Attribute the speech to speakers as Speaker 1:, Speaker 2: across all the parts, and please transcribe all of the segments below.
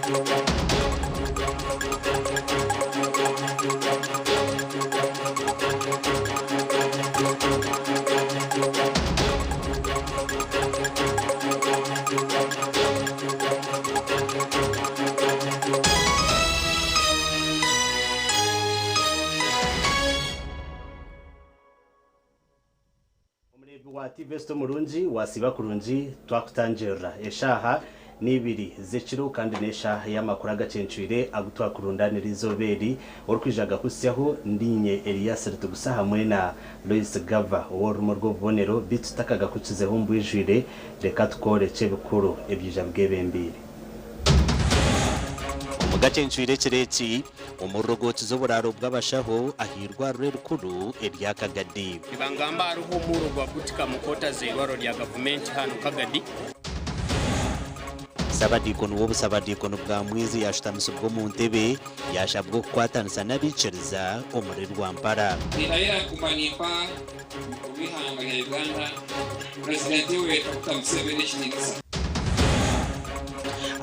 Speaker 1: Omureebi wa TV Esita omurungi, wasiiba kurungi twakutangirira. Eshaaha n'eibiri z'ekiro kandi n'eshaaha y'amakuru agacencwire agu twakurundaanira eizooba eri. Orikwija agakuhitsyaho ndiinye Elias Rutigusa hamwe na Lois Gava ow'orurimi orw'obubonero. Beitu tutakagakukizeho omu bwijwire, reka tukworekye ebikuru ebiija bwebembeire. Omu gacencwire ekiro eki, Omuriro gwokize oburaaro bw'abashaho ah'eirwariro erikuru erya Kagadi.
Speaker 2: Nibangamba hariho omuuro gwa butika mu koota z'eirwariro rya gavumenti hanu Kagadi.
Speaker 1: Sabadiikoni w'obusabadiikoni bwa Mwizi yashutamisibwa omu ntebe, yashabwa okukwatanisa n'abaikiriza omuri Rwampara.
Speaker 3: Nindahira kuguma nimpa omukuru w'eihanga rya Uganda, Purezidenti Yoweri Kaguta Museveni ekitiinisa.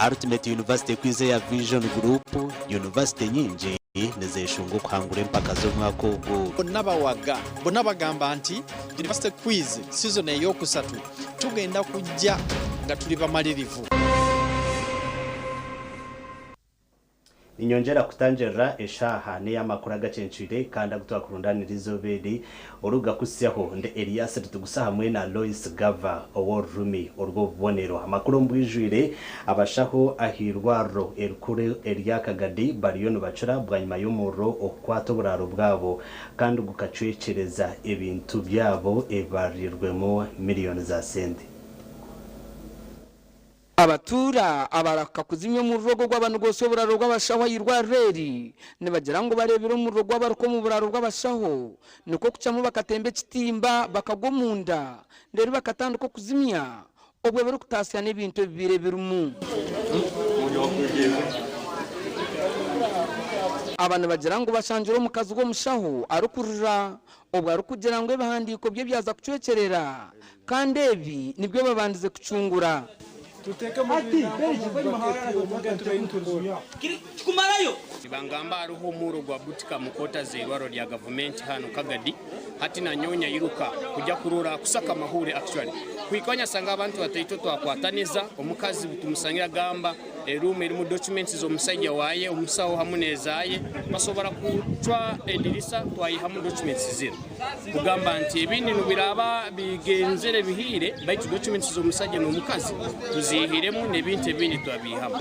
Speaker 1: Ultimate University kwiza eya Vision Group, yunivasite nyingi nizeshunga okuhangura empaka z'omwaka ogu.
Speaker 4: Bonna bawaga, bonna bagamba nti University Quiz season eyokusatu tugenda kujja nga tuli bamalirivu.
Speaker 1: Ninyongyera kutangirira eshaaha n'ey'amakuru agacencwire kandi agu twakurundaanira eizooba eri. Orikugakuhitsyaho ndi Elias Rutigusa hamwe na Lois Gava ow'orurumi orw'obubonero. Amakuru omu bwijwire, Abashaho ah'eirwariro erikuru erya Kagadi bariyo nibacura bwanyima y'omuriro okukwata oburaaro bwabo kandi gukacwekyereza ebintu byabo ebibariirwemu miriyoni za sente.
Speaker 5: Abatuura abarahuka kuzimya omuriro ogu ogwaba nigwosya oburaaro bw'abashaho aha irwariro eri nibagira ngu bareebire omuriro gwabaruka omu buraaro bw'abashaho nikwo kucwamu bakatemba ekitimba bakagwa omunda reero bakatandika okuzimya obwo birikutaasya n'ebintu ebibaire birimu. Aba nibagira ngu bashangire omukazi w'omushaho arikurira obwo arikugira ngu ebihandiiko bye byaza kucwekyerera Kandi ebi nibyo babandize kucungura.
Speaker 2: Nibangamba hariho omuuro gwa butika mu koota z'eirwariro rya gavumenti hanu Kagadi. Hati nanyowe nyayiruka kugya kurora kusaka amahuure actually. Kuhika nyasanga abantu bataito twakwataniza, omukazi tumusangire agamba eroom erimu documents z'omusaija waye, omusaho hamu n'ezaye, basobora kucwa edirisa twayihamu documents zinu. Kugamba nti ebindi nibiraba bigenzere bihiire baitu documents z'omusaija n'omukazi tuziihiremu n'ebintu ebindi twabiihamu.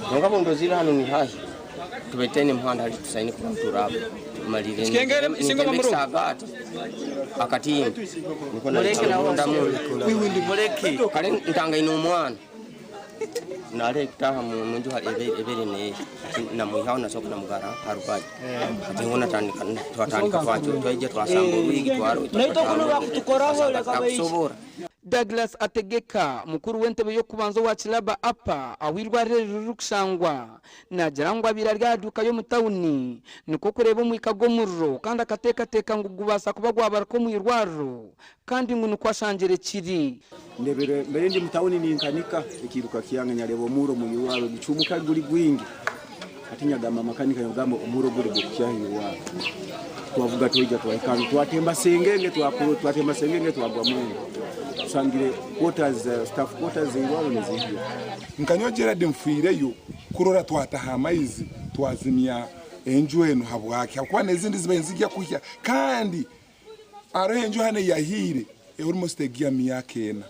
Speaker 6: Kwonka obu ndozire hanu ni hahi tube tutaine muhanda hali tusaine kuba nituraba tumalire nintemba ekisaagaati akatimba niko narondamu kare ntangaine omwana. Nalehe kutaaha munju ebaire neehi namwihaho nasooka namugara ha rubaju hati nyowe natandika twatandika twaija twasamba orwigi twasanga tutakusobora.
Speaker 5: Douglas Ategeka, mukuru w'entebe y'okubanza owa Kilaba Upper ahu eirwariro eri ririkushangwa, naagira ngu abaire ari aha duuka y'omu tauni nikwo kureeba omwika gw'omuriro kandi akateekateeka ngu gubaasa kuba gwabaruka omu irwariro Kandi ngu nikwo ashangire kiri.
Speaker 7: Ndebire mbaire ndi mu tawuni ninkanika ekiiruka kyange nyareba omuuro omu irwaro gucumuka guri gwingi hati nyagamba makanika nyagamba omuuro guri gukukyaha irwaro twavuga twaija twahika hanu twatemba sengenge twatemba sengenge twagwa mwenda tusangire quarters staff quarters zeirwaro nizihya.
Speaker 8: Nka nyowe Gerald nfiireyo kurora twataha amaizi twazimya enju enu habwaki? Habwokuba n'ezindi zibaire nizigya kuhya kandi Hariho enju hanu eyahiire almost egiya myaka ena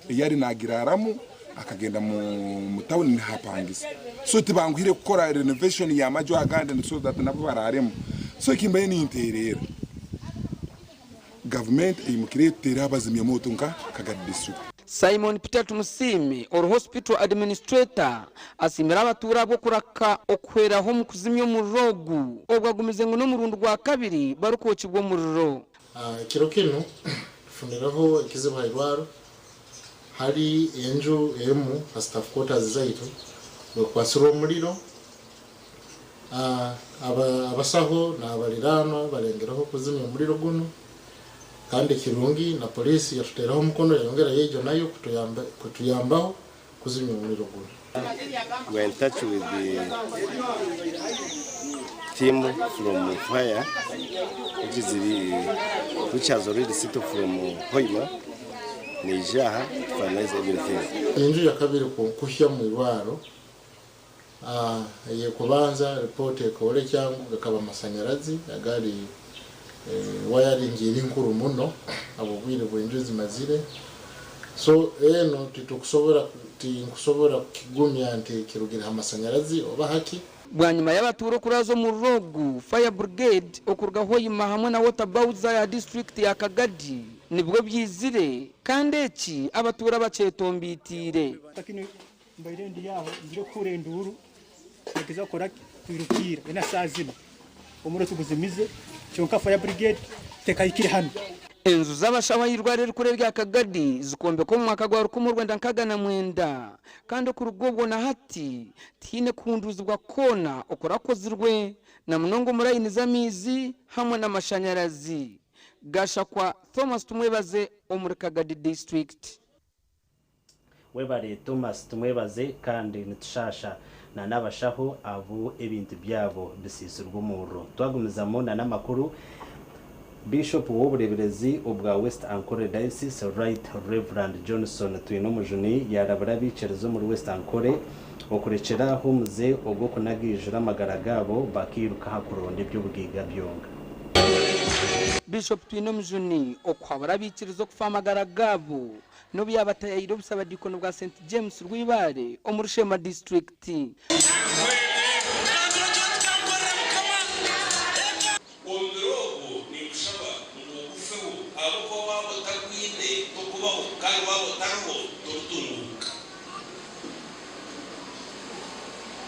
Speaker 8: eyari nagiraramu akagenda mu town niho apangisa so tibanguhire kukora renovation yamaju agandi so that nabo bararemu so ekimbaire ninterera government eyimukire etutereho abazimya moto nka Kagadi district.
Speaker 5: Simon Peter Tumusiime ori Hospital Administrator asiimire abatuura ahabw'okuraka okuhweraho omu kuzimya omuriro ogu obwo agumize ngu n'omurundi gwa kabiri barikwokibwa omuriro.
Speaker 9: Ekiro kinu tufunireho ekizibu ha irwaro, hali enju emu ha staff quarters zaitu bwekwasirwe omuliro, abasaho n'abaliraanwa balengereho kuzimya omuliro gunu kandi ekirungi na poliisi yatuteraho omukono yayongera yaija nayo kutuyambaho kuzimya omuliro gunu.
Speaker 10: We are in touch with the team from fire, which is the, which has already settled from Hoima, Nijaha, to finalize everything.
Speaker 9: Enju yakabiri kuhya mu irwaro eyekubanza report ekoolekya ngu gakaba amasanyarazi agali wiring eri nkuru muno abo bwire bw'enju zimazire, so eno titukusobora tinkusobora kukigumya nti kirugire ha masanyarazi oba haki.
Speaker 5: Bwanyuma y'abatuura okuraza omuriro ogu, fire brigade okuruga Hoima hamwe na water bowser ya district ya Kagadi nibwo byizire, kandi eki abatuura bakyetombiitiire.
Speaker 11: Lakini mbaire ndi yaho nzire kuhura enduru nageza kukora kwirukira ena saa zino omuriro tuguzimize, kyonka fire brigade tekahikire hano.
Speaker 5: Enju z'abashaho ah'irwariro erikuru erya Kagadi zikombekwa omu mwaka gwa 1969, kandi okuruga obwo na hati tihaine kuhunduzibwa kwona okurakozirwe, na munonga omu layini z'amaizi hamwe n'amashanyarazi. Gashakwa Thomas Tumwebaze omuri Kagadi district.
Speaker 1: Webare Thomas Tumwebaze, kandi nitushasha na n'abashaho abu ebintu byabo bisiisirwe omuriro. Twagumizamu na n'amakuru, Bishop w'obureberezi obwa West Ankole Diocese, Right Reverend Johnson Twinomujuni, yarabura abiikiriza omuri West Ankole okurekyera aho omuze ogw'okunagaijura amagara gaabo bakiiruka aha kuronda eby'obugaiga byonka.
Speaker 5: Bishop Twinomujuni okuhabura abiikiriza okufa amagara gaabo n'obu yabatayayire obusabadiikono bwa St James Rwibare omuri Sheema district.
Speaker 12: Omubiri ogwo ninkushaba ngu ogufeho, ahabw'okuba waaba otagwine tokubaho, kandi waaba otariho toritunguuka.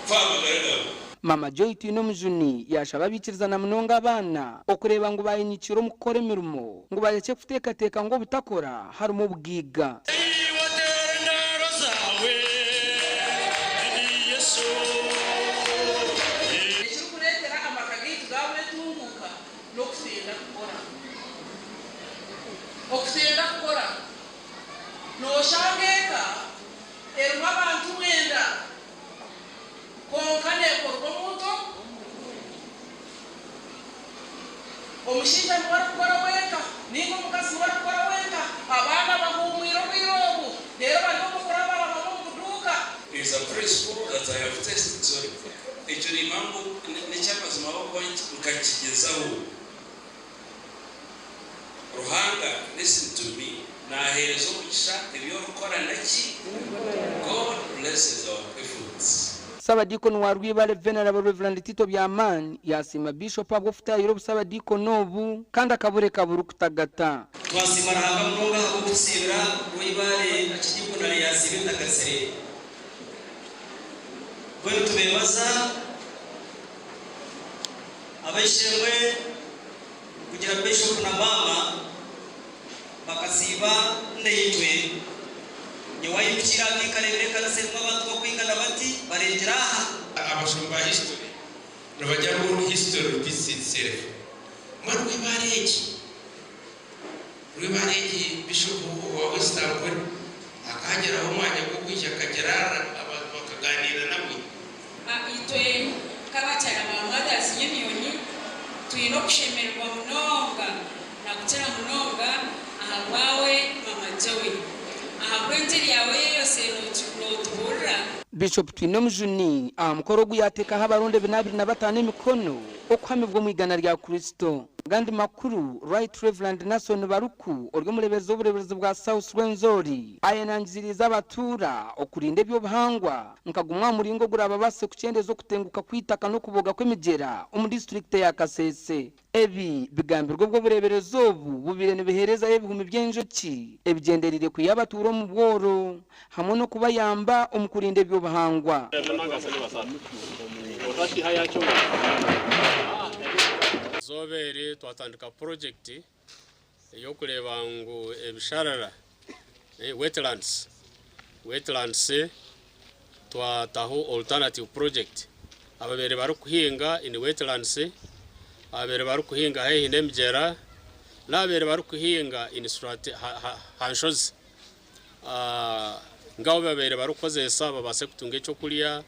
Speaker 12: Fa aha magara gaawe.
Speaker 5: Mama Joy Twinomujuni yashaba abiikiriza na munonga abaana okureeba ngu bayenyikira omu kukora emirimo ngu barekye kuteekateeka ngu obutakora harimu obugaiga.
Speaker 13: Ekirikureetera amaka gaitu gaabura entunguuka n'okutenda kukora. Okutenda kukora. Nooshanga eka erimu abantu mwenda kwonka neekorwa omuntu omwe. Omushaija niwe arikukora wenka nainga omukazi niwe arikukora wenka, abaana bahuumwire obwire obu reero bari omu kurabarabamo omu buduuka.
Speaker 12: Is a principle that I have tested, sorry, ekyo nimanya ngu n'eky'amazima ahabw'okuba nkakigyezaho. Ruhanga, listen to me, naaheereza omugisha ebi orikukora naki? God blesses our efforts.
Speaker 5: Ssabadiikoni wa Rwibale Venerable Rev. Tito Byamani yasiima Bishop ahabw'okutayayira obusabadiikoni obu kandi akabureka burikutagata.
Speaker 14: Twasiima Ruhanga munonga ahabw'okutusiibira Rwibale Akidiikonare yasiiba etagatsire. Mbwenu tubeebaza ab'eishe-emwe kugira Bishop na maama bakasiiba naitwe. Nyowe ahimukiire aha nkareebera ekanisa erimu abantu bakwingana bati barengire aha.
Speaker 12: Abashomi ba history nibagira ngu history repeats itself. Mbwenu Rwibare egi, Rwibare egi Bishop owa West Ankole akahagiraho omwanya gw'okwija akagiraara abantu bakaganiira nawe.
Speaker 15: Itwe nk'abakyara ba Mothers Union twine okushemererwa munonga nakukira munonga ahabwawe Mama Joy ahabw'engiri yaawe eyose notubuurira.
Speaker 5: Bishop Twinomujuni aha mukoro ogu yateekaho abaronda 25 emikono okuhamibwa omu igana rya Kristo. Agandi makuru, Right Reverend Nason Baruku ori omureeberezi w'obureeberezi bwa South Rwenzori ayenangiziriize abatuura okurinda eby'obuhangwa nka gumwe aha muringo ogurababaase kukyendeeza okutenguka kw'eitaka n'okuboga kw'emigyera omu disiturikiti eya Kasese. Ebi bigambirwe obwo obureeberezi obu bubaire nibuheerezayo ebihumi by'enjoki ebigyendereire kwiha abatuura omu bworo hamwe n'okubayamba omu kurinda eby'obuhangwa.
Speaker 2: Izooba eri twatandika purojekiti ey'okureeba ngu ebisharara, wetlands, wetlands twataho alternative project. Ababaire barikuhinga in wetlands, ababaire barikuhinga haihi n'emigyera n'ababaire barikuhinga in ha nshozi.
Speaker 16: Nk'abu babaire barikukozesa babaase kutunga ekyokurya,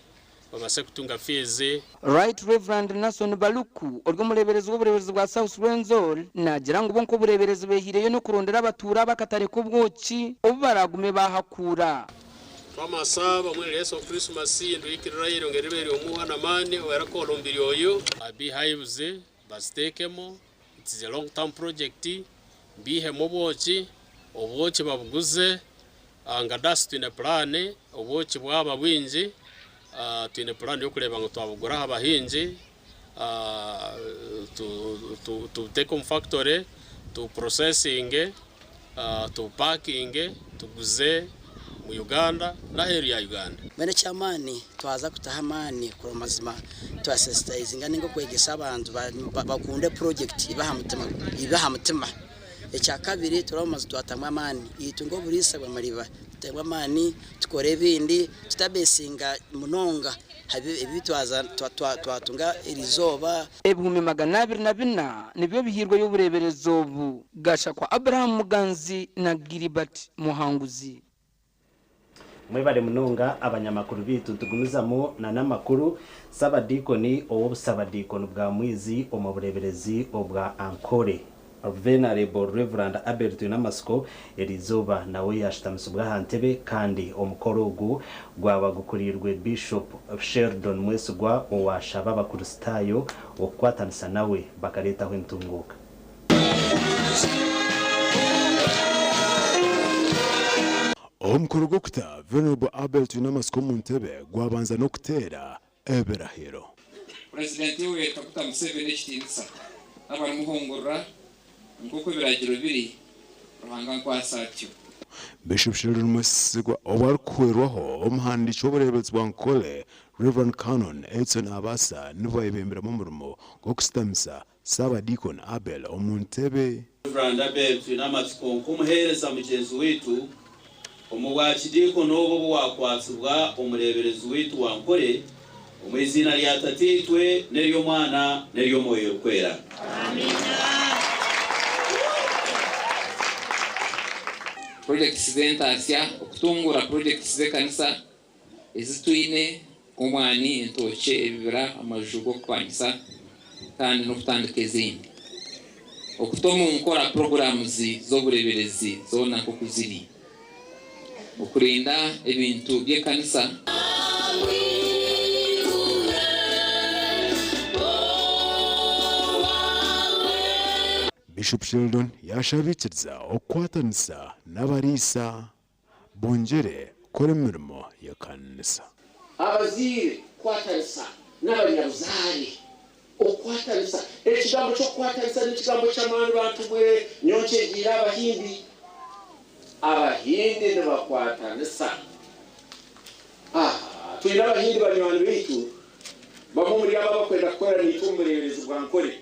Speaker 16: babaase kutunga fiizi.
Speaker 5: Right Rev. Nason Baluku ori omureeberezi w'obureeberezi bwa South Rwenzori naagira ngu bo nk'obureeberezi beehiireyo n'okurondera abatuura aba akatare k'obwoki obu baraagume baahakuura.
Speaker 16: Twamasa bamwe Yesu Christmas ndwikirira irongera ribe omuha namani owera kolombiri oyu beehives bazitekemo. It is a long term project, bihemu obwoki, obwoki babuguze nga dasi twine plan, obwoki bwaba bwingi twine plan yokureba ngu twabugura aha bahingi, tubuteke omu factory, tubuprocessinge, tubupakinge, tuguze mu Uganda n'aheeru ya Uganda.
Speaker 17: Mbwenu eky'amaani twaza kutaho amaani kurora mazima twasensitayizinga ninga okwegyesa abantu bakunde purojekiti ebe aha mutima. Ekyakabiri turaba mazima twatamu amaani itwe nk'oburiisa bw'amariba tutemu amaani tukore ebindi tutabesinga munonga ebi twatunga erizooba.
Speaker 5: 2400 nibyo bihairweyo obureeberezi obu, Gashakwa Abraham Muganzi na Gilbert Muhanguzi.
Speaker 1: Mwebare munonga abanyamakuru baitu. Nitugumizamu na n'amakuru. Sabadiikoni ow'obusabadiikoni bwa Mwizi omu bureeberezi obwa Ankole, Venerable Rev. Abel Twinamasiko eriizooba nawe yaashutamisibwa aha ntebe kandi omukoro ogu gwaba gukuriirwe Bishop Sheldon Mwesigwa owaashaba abakurisitaayo okukwatanisa nawe bakareetaho entunguuka.
Speaker 18: Omukoro gw'okuta Venerable Abel Twinamasiko omu ntebe gwabanza n'okuteera ebirahiro.
Speaker 3: Purezidenti Yoweri Kaguta Museveni ekitiinisa n'abarimuhungurira nk'oku ebiragiro biri, Ruhanga ankwatse atyo.
Speaker 18: Bishop Sheldon Mwesigwa obu arikuhwerwaho omuhandiiki w'obureeberezi bwa Ankole, Rev. Canon Edson Abasa nibo bayebemberamu omurimo gw'okushutamisa Saabadiikoni Abel omu ntebe.
Speaker 12: Rev. Abel Twinamatsiko nk'omuheereza mugyenzi waitu omu bwakidiikoni obu obu waakwatsibwa omureeberezi waitu wa Nkore, omu iziina rya Tataitwe n'ery'Omwana n'ery'Omwoyo Orikwera.
Speaker 3: Projects z'entaasya, okutunguura projects z'ekanisa ezi twine nk'omwani, entookye, ebibira, amaju g'okupangisa kandi n'okutandika ezindi. Okuta omu nkora programs z'obureeberezi zoona nk'oku ziri. Okurinda ebintu by'ekanisa.
Speaker 18: Bishop Sheldon yaashaba abaikiriza okukwatanisa n'abariisa bongyere kukora emirimo y'ekanisa.
Speaker 19: Abazaire kukwatanisa n'abanyabuzaare. Okukwatanisa. Ekigambo ky'okukwatanisa n'ekigambo ky'amaani bantu mwe. Nyowe nkyegiire Abahindi. Abahindi nibakwatanisa. Aha, twine Abahindi banywani baitu, bamwe omuri abo abakwenda kukora naitwe omu bureeberezi bwa Nkore.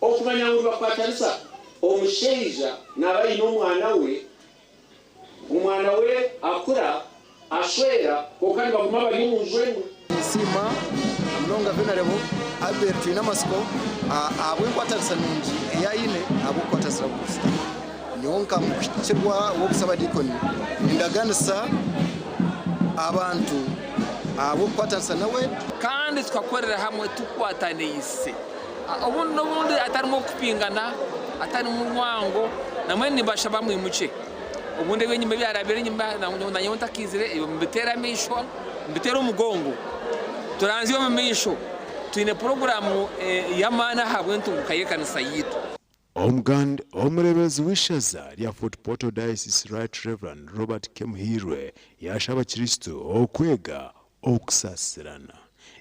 Speaker 19: Okumanya ngu nibakwatanisa, omushaija naaba aine omwana we, omwana we akura, ashwera, kwonka nibaguma bari omu nju emwe.
Speaker 20: Ninsiima munonga Venerable Abel Twinamatsiko ahabw'enkwatanisa nungi ei aine ahabw'okukwatanisa n'Abakristaayo. Nyowe nka muhikirwa w'obusabadiikoni nindaganisa abantu ahabw'okukwatanisa nawe.
Speaker 3: Kandi tukakorera hamwe tukwataniise. Obundi n'obundi hatarimu okupingana, hatarimu rwango, namwe nimbashaba mwimukye. Obundi eby'enyima ebyarabire enyima nanyowe ntakaizire ebyo mubiteere amaisho, mubiteere omugongo. Turanzye omu maisho. Twine puroguraamu y'amaani ahabw'entunguka y'ekanisa yaitu.
Speaker 18: Omuganda omureeberezi w'eishaza rya Fort Portal Diocese Right Rev Robert Kemuhiirwe yaashaba abakristo okwega okusaasirana.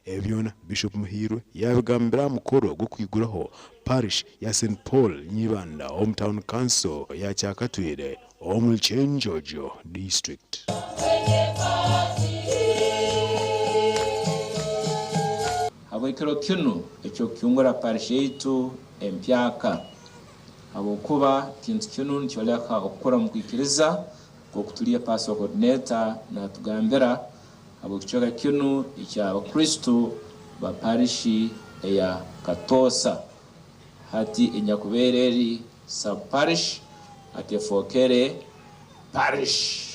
Speaker 18: Ebi byona Bishop Muhiirwe yaabigambira aha mukoro gw'okwiguraho Parish ya St Paul Nyibanda omu Town Council ya Kyakatwire omuri Kyenjojo District.
Speaker 21: Habw'ekiro kinu eky'okukingura parish yaitu empyaka, habwokuba ekintu kinu nikyoleka okukura omu kwikiriza nk'oku turiyo Pastor Coordinator natugambira habw'ekicweka kinu eky'Abakristo ba parish eya Katoosa hati enyakubaire eri sub parish hati efookere parish.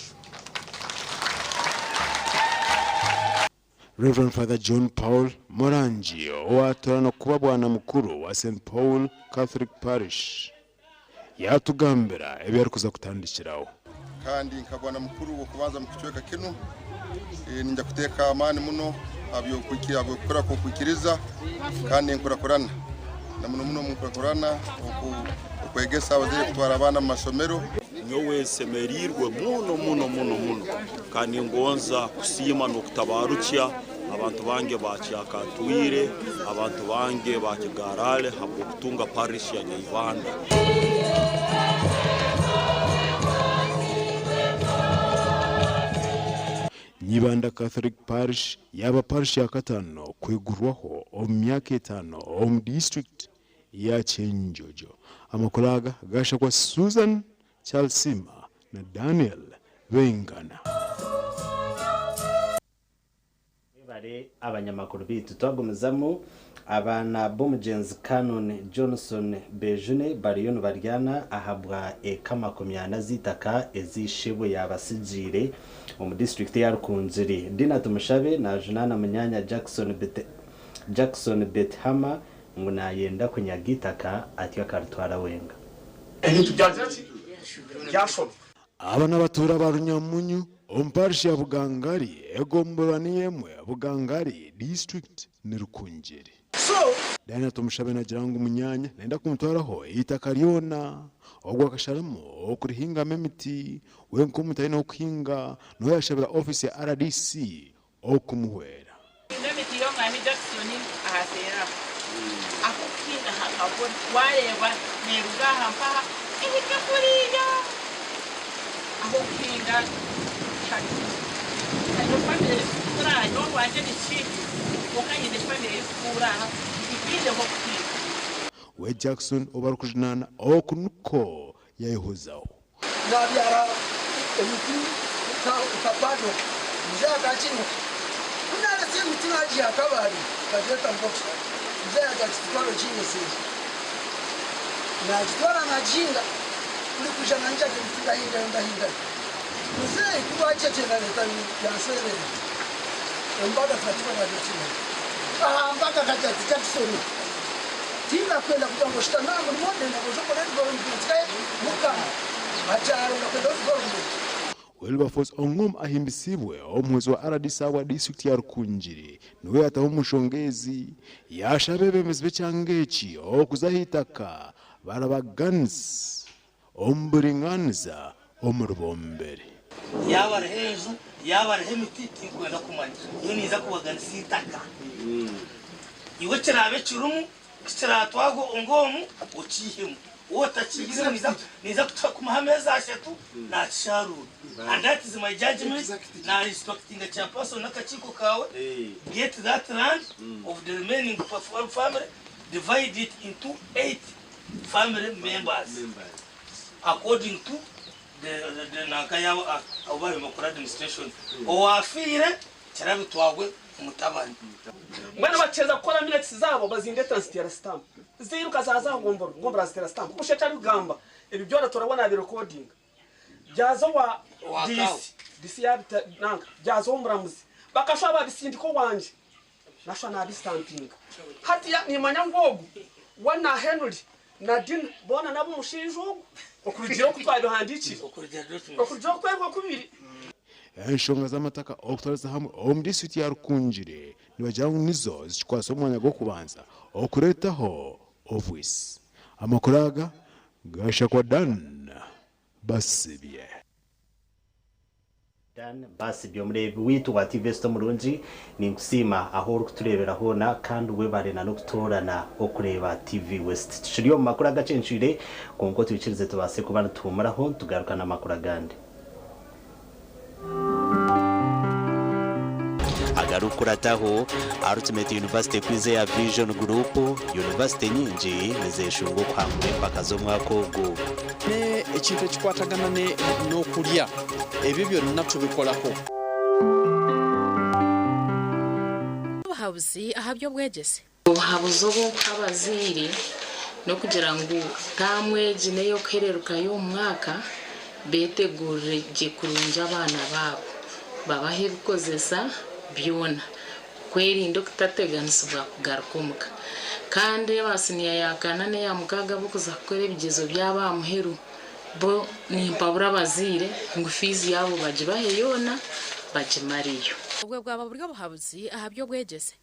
Speaker 18: Reverend Father John Paul Murangi owaatorana kuba bwana mukuru wa St Paul Catholic Parish yaatugambira ebi arikuza kutandikiraho.
Speaker 4: Kandi nka bwana mukuru w'okubanza mu kicweka kinu, ninja kuteeka amaani muno abyokukora kw'okwikiriza kandi enkurakurana, na muno muno omu nkurakurana okwegesa abazaire kutwara abaana mu masomero.
Speaker 22: Nyowe nsemeriirwe muno muno muno muno, kandi ngonza kusiima n'okutabarukya abantu bange ba Kyakatwire, abantu bange ba Kigarale habw'okutunga parish ya Nyaibanda.
Speaker 18: Nyibanda Catholic Parish yaaba parish ya kataano kwigurwaho omu myaka etaano omu disiturikiti ya Kyenjojo. Amakuru aga gashakwa Susan Kyalisiima na Daniel Baingana.
Speaker 1: Mwebare abanyamakuru baitu. Twagumizamu, abaana b'omugyenzi Canon Johnson Bejune bariyo nibaryana ahabwa eka 40 z'eitaka ezi ishebo yaabasigiire omu disiturikiti eya Rukungiri. Dina Tumushabe najunaana munyaanya Jackson Jackson Bethama ngu nayenda kunyaga eitaka atyo akaritwara wenka.
Speaker 23: Ebintu byagira ki? Byashoba.
Speaker 18: Aba n'abatuura ba Runyamunyu omu parish ya Bugangari, egomborora niyo emwe Bugangari, disiturikiti ni Rukungiri. Diana Tumushabe nagira ngu munyaanya nayenda kumutwaraho eitaka ryona, ogwo akasharamu okurihingamu emiti, we nk'omuntu aine okuhinga niwe yashabira ofiisi ya RDC okumuhwera.
Speaker 24: Ino emiti y'omwami Jackson aha seera aho. Ahu kuhinga hakabura. Wareeba neruga aha mpaha ehike kuriya. Ahu kuhinga tihariho. Hariho family erikutuura aha, nyowe owangye ni Kihihi kwonka nyine family erikutuura aha titwine h'okuhinga.
Speaker 18: We Jackson ou barikujunaana oku nikwo yayehozaho.
Speaker 25: Nabyara emiti nka bado mzee akakinuka ku naretsire emiti nagiha Kabale bagyeta Mboki mzee akakitwara okinyeseze nagitwara nagihinga kuri kwija nanjaga emiti ndahingayo ndahingayo mzee ku lwaki nareta yanserera embaga turakibona kimwe aha mbaga akagira ati Jackson tindakwenda kugira ngu oshutame aha murimo ndenda ngu oje okore development kaye mukama akyaro ndakwenda development.
Speaker 18: Wilberforce Ongom ahimbisibwe omuhwezi wa RDC wa disiturikiti ya Rukungiri niwe yataho omu nshonga ezi yashaba abeebembezi b'ekyanga eki okuza ah'eitaka barabaganisa omu buringaaniza omu rubombere.
Speaker 26: Yaaba hariho enju, yaaba hariho emiti, tinkwenda kumanya. Nyowe ninza kubaganisa eitaka. Iwe ekiraabe kirimu, ku kiraatwarwe ng'omu, okiihemu. Waaba otakiihire, ninza kumuha ameezi ashatu naakisharuura. And that is my judgement. Na instructinga chairperson n'akakiiko kaawe, get that land of the remaining family, divide it into eight family members according to the, the, the nanka yaabo abu baabaire nibakora administration. Owaafiire kirabitwarwe omutabani.
Speaker 13: Mbwenu bakyeza kukora minutes zaabo bazindetera nziteera stamp. Ziiruka zaaza aha gombora, gombora aziteera stamp. Kusha eki arikugamba ebi byona turabona nabirekodinga. Byaza owa DC, DC yabita nanka, byaza ow'omuramuzi. Bakashuba babisindika owangye, nashuba nabisitampinga. Hatiya nimanya ngu ogu we na Henry na Dina boona n'ab'omushaija ogu okurugiirira oku twabihandiikire. Okurugiirira oku twebwa oku biri.
Speaker 18: Enshonga z'amataka okutwariza hamwe omu disiturikiti ya Rukungiri nibagira ngu nizo zikikwasa omwanya gw'okubanza okureetaho obwisi. Amakuru aga gashakwa Dan Basibye.
Speaker 1: Dan Basibye omureebi waitu wa TV Esita omurungi, ninkusiima ahu orikutureebera hoona kandi webare na n'okutoorana okureeba TV West. Tukiri omu makuru agacencwire kwonka otwikirize tubaase kuba nituhuumuraho nitugaruka n'amakuru agandi. Agarikukurataho, Ultimate University ekwiza eya Vision Group, yunivasite nyingi nizeshunga okuhangura empaka z'omwaka ogu.
Speaker 27: Ne ekintu ekikwatagana ne n'okulya ebyo byonna tubikolako.
Speaker 28: Obuhabuzi aha by'obwegyese.
Speaker 29: Obuhabuzi obu nkuha abazaire n'okugira ngu taamu egi n'ey'okuhererukayo omu mwaka, beetegurire gye kurungi abaana baabo, babahe ebikozesa byona. Kwerinda okutateganisibwa kugaruka omuka. Kandi aba siniya ya kana n'eya mukaaga ab'okuza kukora ebigyezo byabo aha muheru bo nimpabura abazaire ngu fiizi yaabo bagibahe yoona bagimareyo.
Speaker 6: Obwo bwaba buri obuhabuzi aha by'obwegyese.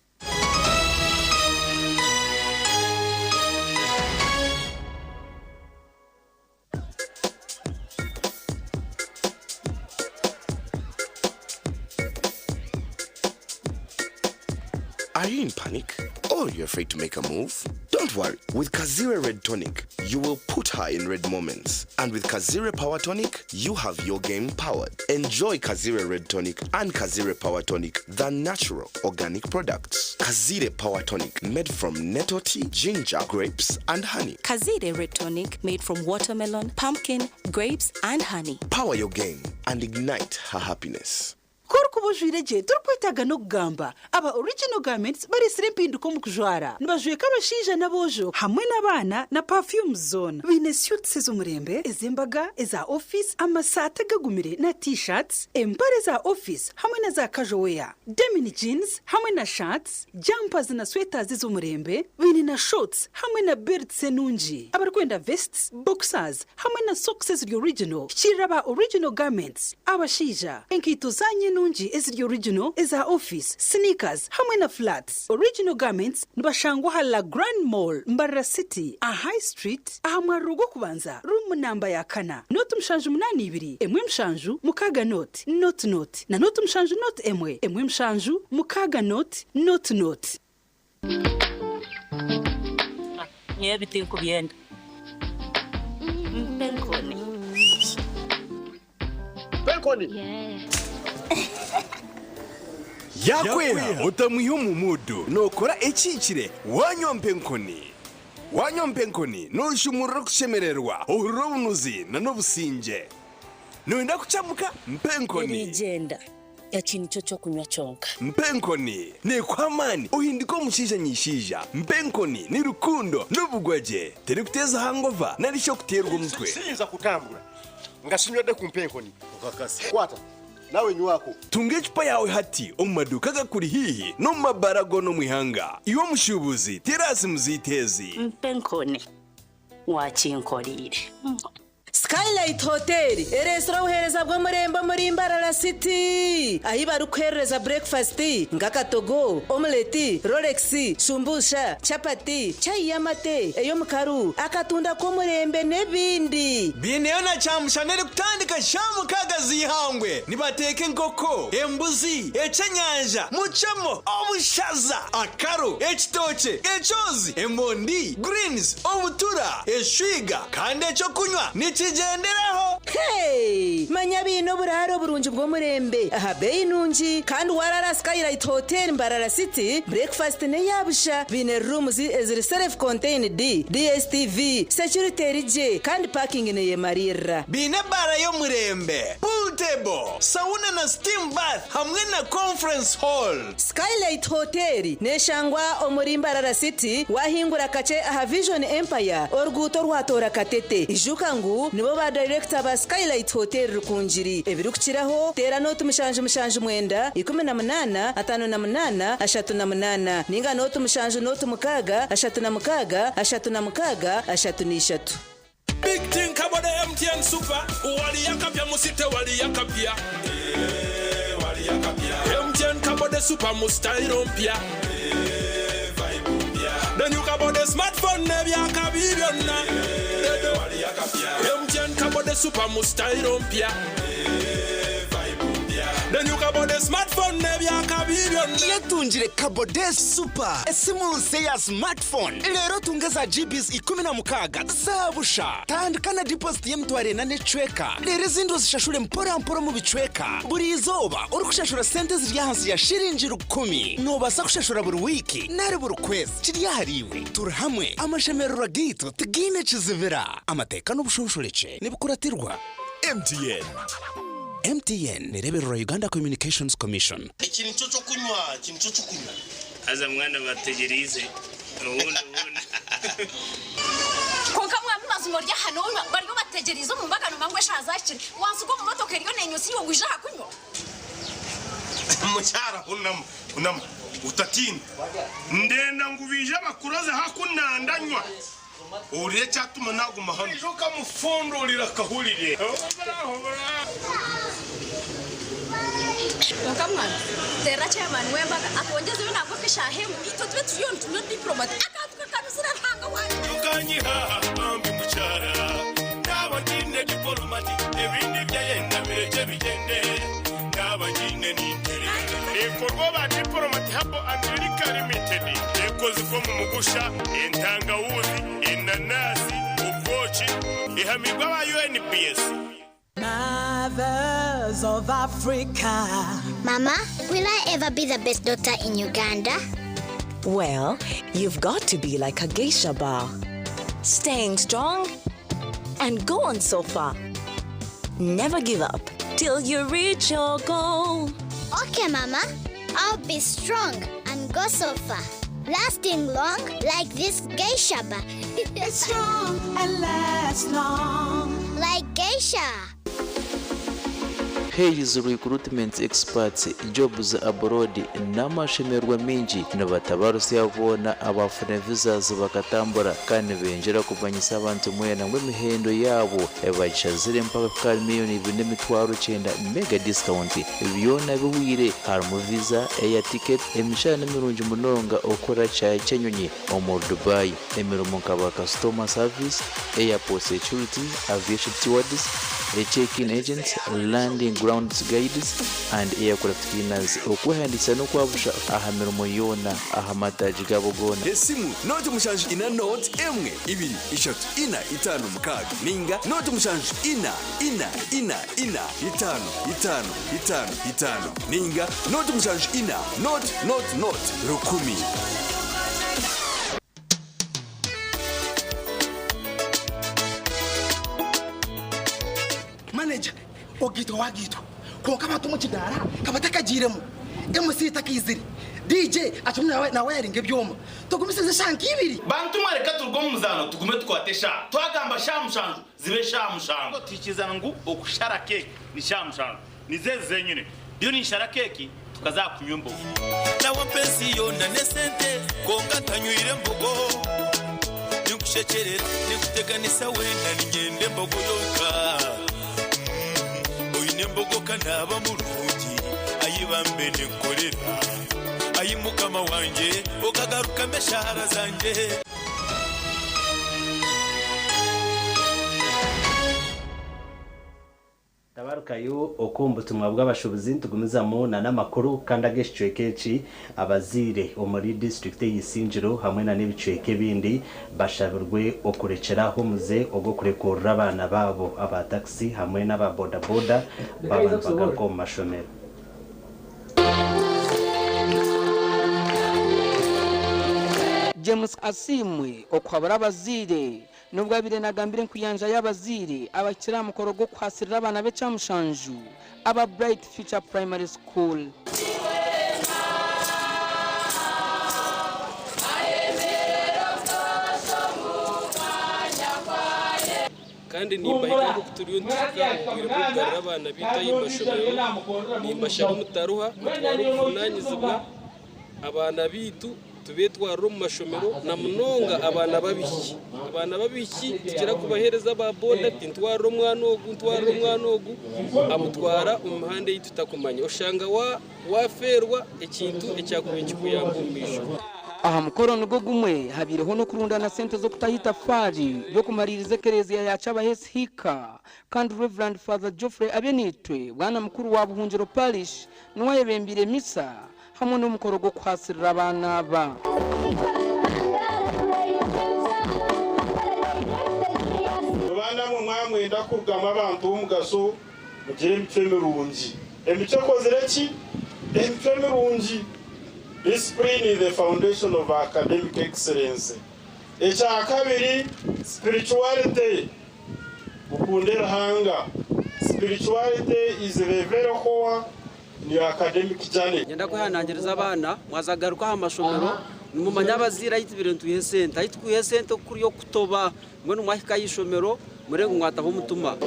Speaker 7: Are you in panic? Or you're afraid to make a move? Don't worry. With Kazire Red Tonic, you will put her in red moments. And with Kazire Power Tonic, you have your game powered. Enjoy Kazire Red Tonic and Kazire Power Tonic, the natural organic products. Kazire Power Tonic, made from nettle tea, ginger, grapes, and honey.
Speaker 8: Kazire Red Tonic made from watermelon, pumpkin, grapes, and honey.
Speaker 7: Power your game and ignite her happiness.
Speaker 9: Ku orikuba ojwaire gye torikwetaaga n'okugamba. Aba Original Garments bareetsire empinduka omu kujwara. Nibajweka abashaija n'aboojo hamwe n'abaana na perfumes zoona. Baine suits ez'omurembe, ez'embaga, eza ofiisi, amasaati agagumire na T-shirts, empare za ofiisi hamwe na za casual wear, denim jeans hamwe na shirts, jumpers na sweaters ez'omurembe. Baine na shorts hamwe na belts enungi. Abarikwenda vests, boxers hamwe na socks eziri original, hikiirira aba Original Garments. Abashaija, enkaito zaanyu enungi eziri original, eza ofiisi, sneakers hamwe na flats. Original Garments nibashangwa aha La Grande Mall, Mbarara City, aha High Street, aha mwariro gw'okubanza, ruumu namba ya kana, nooti 782, emwe mushanju, mukaaga nooti, nooti nooti, na nooti mushanju nooti emwe, emwe mushanju, mukaaga nooti, nooti nooti.
Speaker 10: Nyowe ebi tinkubyenda. Mpa enkoni.
Speaker 11: Mpa enkoni. Yaakweha otamwiha omu muudu nookora ekihikire waanywa mpa enkoni. Waanywa mpa enkoni nooshumurura okushemererwa, ohurira obunuzi n'obusingye. Nooyenda kucamuka? Mpa enkoni.
Speaker 10: Erigyenda. Eki nikyo ky'okunywa kyonka.
Speaker 7: Mpa enkoni neekuha amaani ohinduke omushaija nyishaija. Mpa enkoni ni rukundo n'obugwagye. Terikuteeza hangova nari shi okuteerwa omutwe.
Speaker 11: Siyinza kutambura nga sinywedde ku mpa enkoni. Okakasa. Kwata nawe nywako.
Speaker 7: Tunga ecupa yaawe hati omu maduuka agakuri haihi n'omu mabaara goona omu ihanga. Iwe omushuubuzi, teera aha simu zaitu ezi.
Speaker 10: Mpa enkoni. Wakinkoreire.
Speaker 14: Skylight Hotel ereetsire obuheereza bw'omurembe omuri Mbarara City ahi barikuheerereza burekifasiti nk'akatogo, omuleti, rolex, shumbusha, chapati, chai y'amate, ey'omukaru, akatunda k'omurembe n'ebindi.
Speaker 15: Baineyo na kyamushana erikutandika shaaha mukaaga z'eihangwe. Nibateeka enkoko, embuzi, eky'enyanja, mucemo, obushaza, akaro, ekitookye, ekyozi, emondi, greens, obutura, eshwiga kandi eky'okunywa nikigyenderaho.
Speaker 14: Hey! Manya baine oburaaro burungi bw'omurembe aha beeyi nungi kandi waraara aha Skylight Hotel Mbarara City, breakfast n'eya busha. Baine rooms eziri self contained, DSTV, security eri gye kandi parking neyemariirira.
Speaker 15: Baine ebaara y'omurembe, pool table, sauna na steam bath hamwe na conference hall.
Speaker 14: Skylight Hotel neshangwa omuri Mbarara City wahingura kakye aha Vision Empire oruguuto orwatoora Katete. Ijuka ngu nibo ba dayirekita ba Skylight Hotel Rukungiri. Ebirikukiraho teera nooti 779 18 58 38 ninga nooti 7 nooti 6 36 36 33.
Speaker 28: Big think about the MTN Super. Wali yakapya musite wali yakapya. MTN kabode super mu style mpya. Then you kabode smartphone nebyakabi byonna. MTN kabode super mu style mpya. Then you kabode smartphone nebyakabi byonna.
Speaker 30: Yetungire Kabode Super, esimu nse ya smartphone. Leero tunge za GBs 16 za busha. Tandika na deposit y'emitwaro ena n'ecweka. Reero ezindi ozishashure mpora mpora omu bicweka. Buri izooba orikushashura sente ziri ahansi ya shiringi 1,000. Noobaasa kushashura buri wiiki nari buri kwezi. Kiri ahariiwe. Turi hamwe. Amashemererwa gaitu tigaine kizibira. Amateeka n'obushonshorekye nibikuratirwa.
Speaker 7: MTN.
Speaker 30: MTN nereberera Uganda Communications Commission.
Speaker 31: Iki nicyo cyo kunywa, iki nicyo cyo kunywa.
Speaker 32: Aza mwana bategerize ubundi ubundi.
Speaker 33: Konka mwami mazima orya hano bariho bategerize omu mbaga nomba ngu eshaaha zaahikire wansiga omu motoka eriyo neenyotsya iwe waija aha kunywa.
Speaker 31: Mukyara hunama, hunama. Utatina ndenda ngu bije bakuroze hakunandanywa ohurire ekyatuma naguma hano ejo ukamufundurira akahurire.
Speaker 33: Konka mwana tera chairman wembaga atwongeze yo ntabwo kishahemu itwe tube turiyo nitunywa diplomat akantu kakanuzira ntanga wanje.
Speaker 31: Tukanyiha bambi mukyara naba nyine diplomati ebindi byayenda bireke bigende naba nyine nintere ebikorwa ba diplomati habo America Limited ekozibwa mu mugusha, entangawuzi, enanasi, obwoki, ihamirwa ba UNPS.
Speaker 2: Mothers of Africa.
Speaker 3: Mama, will I ever be the best daughter in Uganda?
Speaker 8: Well, you've got to be like a geisha bar. Staying strong and go on so far. Never give up till you reach your goal.
Speaker 3: Okay, Mama. I'll be strong and go so far. Lasting long like this geisha bar.
Speaker 2: It's strong and lasts long.
Speaker 3: Like geisha.
Speaker 4: Hayes Recruitment Experts Jobs Abroad n'amashemerwa mingi nibatabarusya boona abafuna visas bakatambura kandi benjera kumanyisa abantu mwena ngu emihendo yaabo bagishazire mpaka kukara 2,900,000 mega discount. Byona biwire harimu visa, air ticket, emishahara n'emirungi munonga okukora kyayi ky'enyonyi omu Dubai, emirimo nkaba customer service, airport security, aviation stewards, check-in agents, landing grounds guides and aircraft cleaners. Okwehandisa n'okwabusha aha mirimo yoona aha mataagi gabo goona.
Speaker 11: Esimu noti 7 4 noti 1 2 3 4 5 6 ninga noti 7 4 4 4 4 5 5 5 5 ninga noti 7 4 noti noti noti 10.
Speaker 5: Manager ogitwa wagitwa konka abantu mu kidara kabatakagiremu MC takizire DJ acumwe nawe nawe yaringa ebyoma tugumisize shanka ibiri.
Speaker 12: Bantu mwareka turwo mu muzano tugume tukwate sha twagamba sha mushanju zibe sha mushanju tikizana ngu okushara keke ni sha mushanju nizeze zenyine dio ni shara keke tukazakunywa imbogo.
Speaker 16: Nawe pensi yona nesente konka ntanywire mbogo nikushekerera nikuteganisa wena ningende mbogo yoka nembogo kanaba murungi ayibambe nenkorera ayimukama wanje okagaruka meshahara zanje.
Speaker 1: Tabarukayo okumbutumwa bw'abashubuzi ntugumizamo na n'amakuru kandi ageshicweke eki abaziire omuri district y'Isingiro hamwe na n'ebicweke bindi bashabirwe okurekeraho omuze ogw'okurekurira abaana baabo aba taxi hamwe n'aba boda boda baba bagaruka omu mashomero.
Speaker 17: James Asimwe okuhabura abaziire nubwo abire nagambire nkuyanja y'abaziire abakira mukoro gwo kwasirira abana b'ekyamushanju aba Bright Future Primary School.
Speaker 19: Kandi nimbahiga ngu turiyo nituhika obwire bw'okugarura abaana bitu ahi mashomero, nimbashaba mutaruha mutware obuvunanyizibwa abaana bitu tubetwarire omu mashomero na munonga abaana babiki. Abaana babiki tukira kubahereza aba boda tintwarire omwana ogu, ntwarire omwana ogu, amutwara omu mihanda ei tutakumanya oshanga waferwa ekintu ekyakuba nikikuyamba omu maisho.
Speaker 17: Aha mukoro nigwo gumwe habireho n'okurundana sente z'okutaha itafaari ry'okumaririza ekereziya ya Kyabahesi Hika kandi Reverend Father Geoffrey Abenitwe bwana mukuru wa Buhungiro Parish niwe ayebembire misa hamwe n'omukoro gw'okuhasirira abaana aba.
Speaker 20: Abaana mwe mwamwenda kugamba abantu b'omugaso mugire emicwe mirungi. Emicwe ekozire ki? Emicwe mirungi. Discipline is the foundation of academic excellence. Ekya kabiri, spirituality. Ukunde Ruhanga. Spirituality is the very core in your academic journey.
Speaker 21: Nyenda kwehanangiriza abaana mwazagaruka aha mashomero nimumanya abaziire ahi tubire nitwiha esente ahi tukwiha esente kuri okutoba mbwenu mwahika aha ishomero murebe ngu mwataho omutima.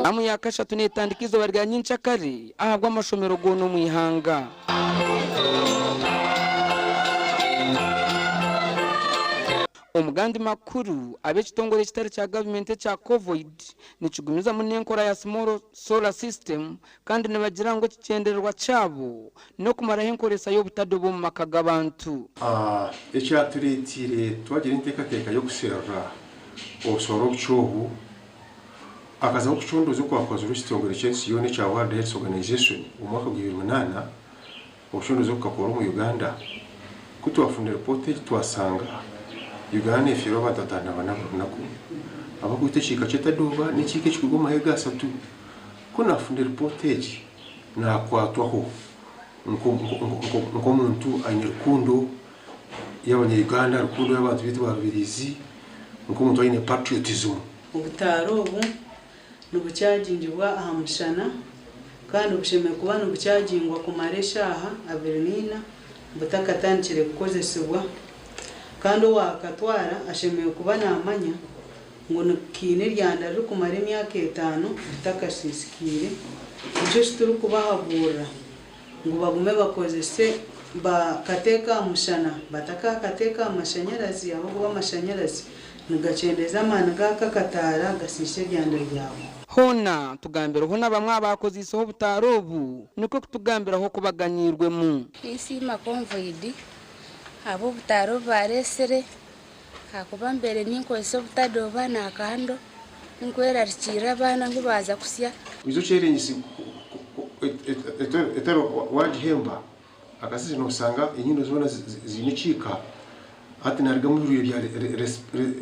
Speaker 17: Amu ya kashatu netandika eizooba rya nyenkyakare ahabw'amashomero goona omu ihanga. Omu gandi makuru, ab'ekitongore ekitari kya gavumenti ekya Covoid nikigumizamu n'enkora ya Small Solar System kandi nibagira ngu ekigyendererwa kyabo n'okumaraho enkoresa y'obutadoba omu maka g'abantu.
Speaker 6: Ekyatureeteire twagira enteekateeka y'okusherura obusooro obukye obu, hakazaho okucondooza okwakozirwe ekitongore ky'ensi yoona ekya World Health Organization omu mwaka gwa 2008, Obucondooza bukakorwa omu Uganda, ku twafuna ripoota egi twasanga Uganda nefiirwa abantu 54 buri runaku abakwitwa ekiika ky'etadooba n'ekiika ekikuruga omu mahega asatu. Ku nafuna ripoota egi nakwatwaho nk'omuntu aine rukundo y'abanya Uganda, rukundo y'abantu beitu ba Rubirizi, nk'omuntu aine patriotism.
Speaker 9: Obutaara obu nibukyagingibwa aha mushana kandi bushemereire kuba nibukyagingwa kumara eshaaha 24 butakatandikire kukozesibwa kandi owakatwara ashemereire kuba namanya ngu kaine eryanda ririkumara emyaka 5 ritakasiisikaire. Nikyo eki turikubahaburira ngu bagume bakozese bakateeka aha mushana batakakateeka aha mashanyarazi ahabw'okuba amashanyarazi nigakyendeeza amaani g'aka akataara gasiisa eryanda ryawe.
Speaker 17: Hoona tugambireho na bamwe abaakoziiseho obutaara obu nikwo kutugambiraho oku baganyiirwemu.
Speaker 10: Ninsiima Convoid ahabw'obutaara obu baareetsire ahakuba mbaire ninkozesa obutadoba na kando nkwerarikirira abaana ngu baaza kusya.
Speaker 6: Oize okyerengise etari wagihemba akasese nosanga enyindo zoona ziine ekiika hati niharugamu ebirwaire bya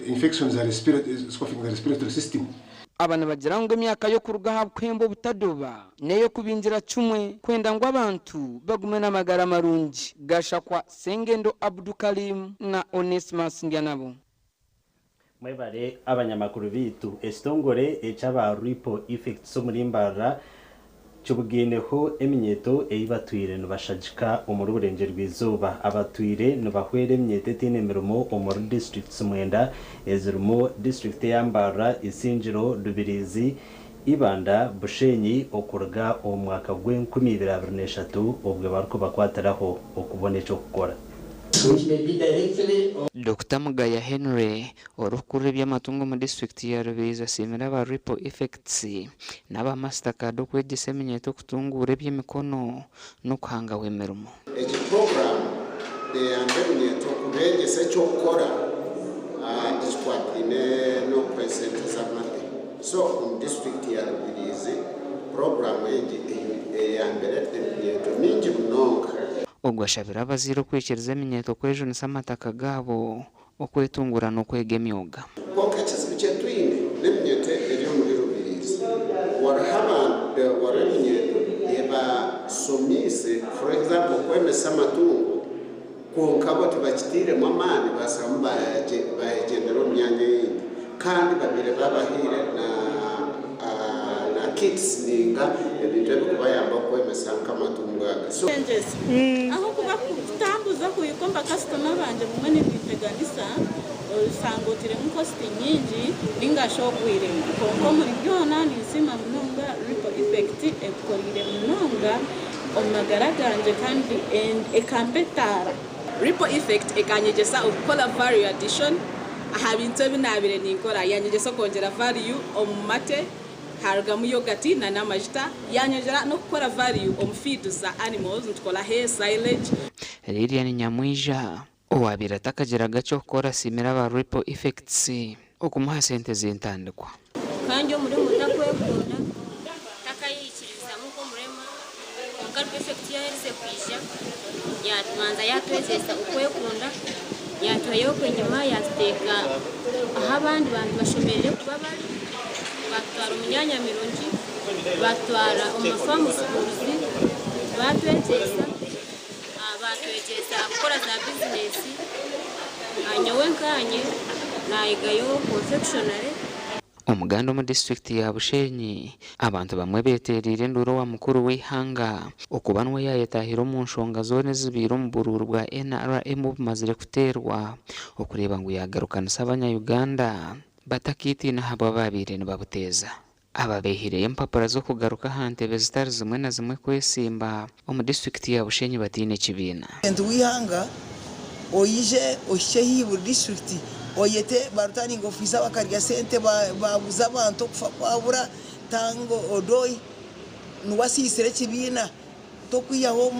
Speaker 6: infection za respiratory system.
Speaker 17: Aba nibagira ngu emyaka y'okuruga aha kuhemba obutadoba n'ey'okubingira kimwe kwenda ngu abantu bagume n'amagara marungi. Gashakwa Sengendo Abdukalim na Onesmus Ndyanabo.
Speaker 1: Mwebare abanyamakuru beitu. Ekitongore eky'aba Ripple Effects omuri Mbarara kibugaineho eminyeeto ei batwire nibashagika omuri Burengyerwa-izooba. Abatwire nibahwera eminyeeto etaine mirimo omuri disiturikiti 9 ezirimu disiturikiti eya Mbarara, Isingiro, Rubirizi, Ibanda, Bushenyi okuruga omu mwaka gw'e2023 obwe barikubakwatiraho okubona eky'okukora.
Speaker 13: Dokita Mugaya Henry, orikukurira eby'amatungo omu disiturikiti ya Rubirizi asiimire aba Ripple Effects n'aba Mastercard okwegyesa eminyeeto okutunguura eby'emikono n'okuhangaho emirimo.
Speaker 15: Egi puroguraamu neyamba eminyeeto kubeegyesa eky'okukora ekikwataine n'okuha esente z'amate. So omu disiturikiti ya Rubirizi puroguraamu egi eyambire eminyeeto mingi munonga.
Speaker 13: Ogu ashabire abazaire okwikiriza eminyeeto kwejunisa amataka gaabo, okwetungura n'okwega emyoga.
Speaker 15: Kwonka ekizibu kyetwine n'eminyeeto eri omuri Rubirizi. Wariho abantu wariho eminyeeto ebasomiise for example okwemesa amatungo kwonka bo tibakitiiremu amaani bashamu bayegyendera omu myanya eyindi kandi babaire babahaire na na kits ninga ebintu ebikubayamba okwemesa nk'amatungo aga. So
Speaker 18: Aho kuba kutambuza kuhika omu bakasitoma bangye bumwe nibinteganisa osanga otiremu cost nyingi ningashi ogwiremu kwonka omuri byona ninsiima munonga Ripple Effect etukoriire munonga omu magara gangye kandi ekampa etaara.
Speaker 22: Ripple Effect ekanyegyesa okukora value addition aha bintu ebi naabire ninkora. Yanyegyesa okwongyera value omu mate harugamu yogurt na n'amajita. Yanyongyera n'okukora value omu feed za animals nitukora hay, silage.
Speaker 13: Lilian Nyamwija, owaabaire atakagiraga ky'okukora asiimire aba Ripple Effects okumuha sente z'entandikwa.
Speaker 23: Kandi omurema otakwekunda takayikiririzamu nk'omurema kwonka Ripple Effect yaherize kwija yatubanza yatwegyesa okwekunda yatuhayo okwenyima yatuteeka ahu abandi bantu bashemereire kuba bari batutwara omu myanya mirungi batutwara omu mafamu schools batwegyesa batwegyesa kukora za bizinesi nyowe nkanye nayigayo confectionery.
Speaker 13: Omuganda omu disiturikiti ya Bushenyi abantu bamwe beteereire enduuru owa mukuru w'eihanga okuba niwe yaayetahire omu nshonga zoona ezibaire omu buruuru bwa NRM obumazire kuteerwa okureeba ngu yagarukanisa abanya-Uganda batakiitiina ahabw'ababaire nibabuteeza. Aba beehireyo empapura z'okugaruka aha ntebe zitari zimwe na zimwe kwesimba omu disiturikiti ya Bushenyi bataine kibiina.
Speaker 7: Purezidenti w'eihanga oije ohikye haihi buri disiturikiti oyete ba returning officer bakarya sente babuza abantu okufa kwabura Tanga Odoi niwe asiisire ekibiina tokwihaho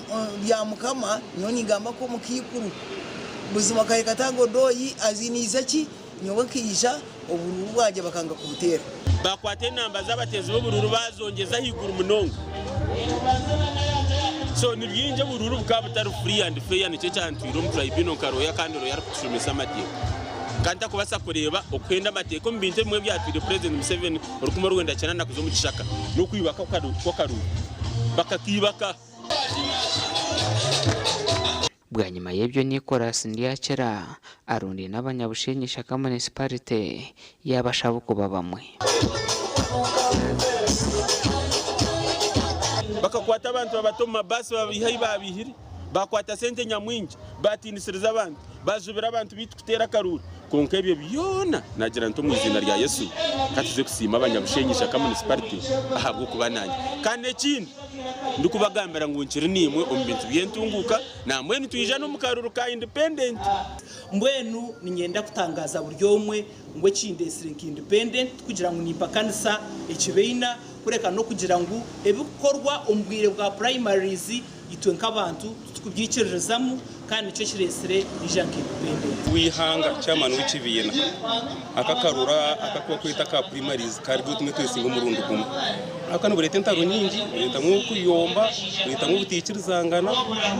Speaker 7: Byamukama nyowe ningamba nk'omukaikuru buzima kareka Tanga Odoi aziniize ki nyowe nkaija oburuuru bwangye bakanga kubuteera.
Speaker 8: Bakwata enamba z'abateezi b'oburuuru baazongyeza ahaiguru munonga. So ni bingi oburuuru bukaba butari free and fair nikyo ekyantwire omu tribunal nka lawyer kandi lawyer arikutushomesa amateeka. Kandi ntakubaasa kureeba okuhenda amateeka omu bintu ebimwe ebyatwire President Museveni orukumi orwenda kyenda kuza omu kishaka n'okwibaka kw'akaruuru. Bakakiibaka.
Speaker 13: Bwanyima y'ebyo Nicholas Ndyakira arundaine abanyabushenyi Ishaka Munisiparite yaabashaba okuba bamwe.
Speaker 8: Bakakwata abantu babata omu mabaasi babaiha ahi baabaihire, baakwata sente nyamwingi, baatiinisiriza abantu, baajubira abantu baitu kuteera akaruuru. Kwonka ebyo byona naagira nti omu iziina rya Yesu, ka tuze kusiima abanyabushenyi Ishaka Munisiparite ahabw'okuba naanye. Kandi n'ekindi, Ndikubagambira ngu nkiri naimwe omu bintu by'entunguuka, nambwenu nitwija n'omu karuru ka independent.
Speaker 14: Mbwenu niinyenda kutangaaza buri omwe ngu ekindeetsire nka independent tikugira ngu nimpakanisa ekibiina kureka n'okugira ngu ebikukorwa omu bwire bwa primaries itwe nk'abantu titukubyikiririzamu kandi nikyo kireetsire naija nka independent.
Speaker 24: W'eihanga, chairman w'ekibiina, aka akaruru aka aku barikweta aka primaries kari otumwe twesinga omurundi gumwe. Ahabw'okuba nibureeta entaro nyingi, bureetamu okuyomba, bureetamu obutaikirizangana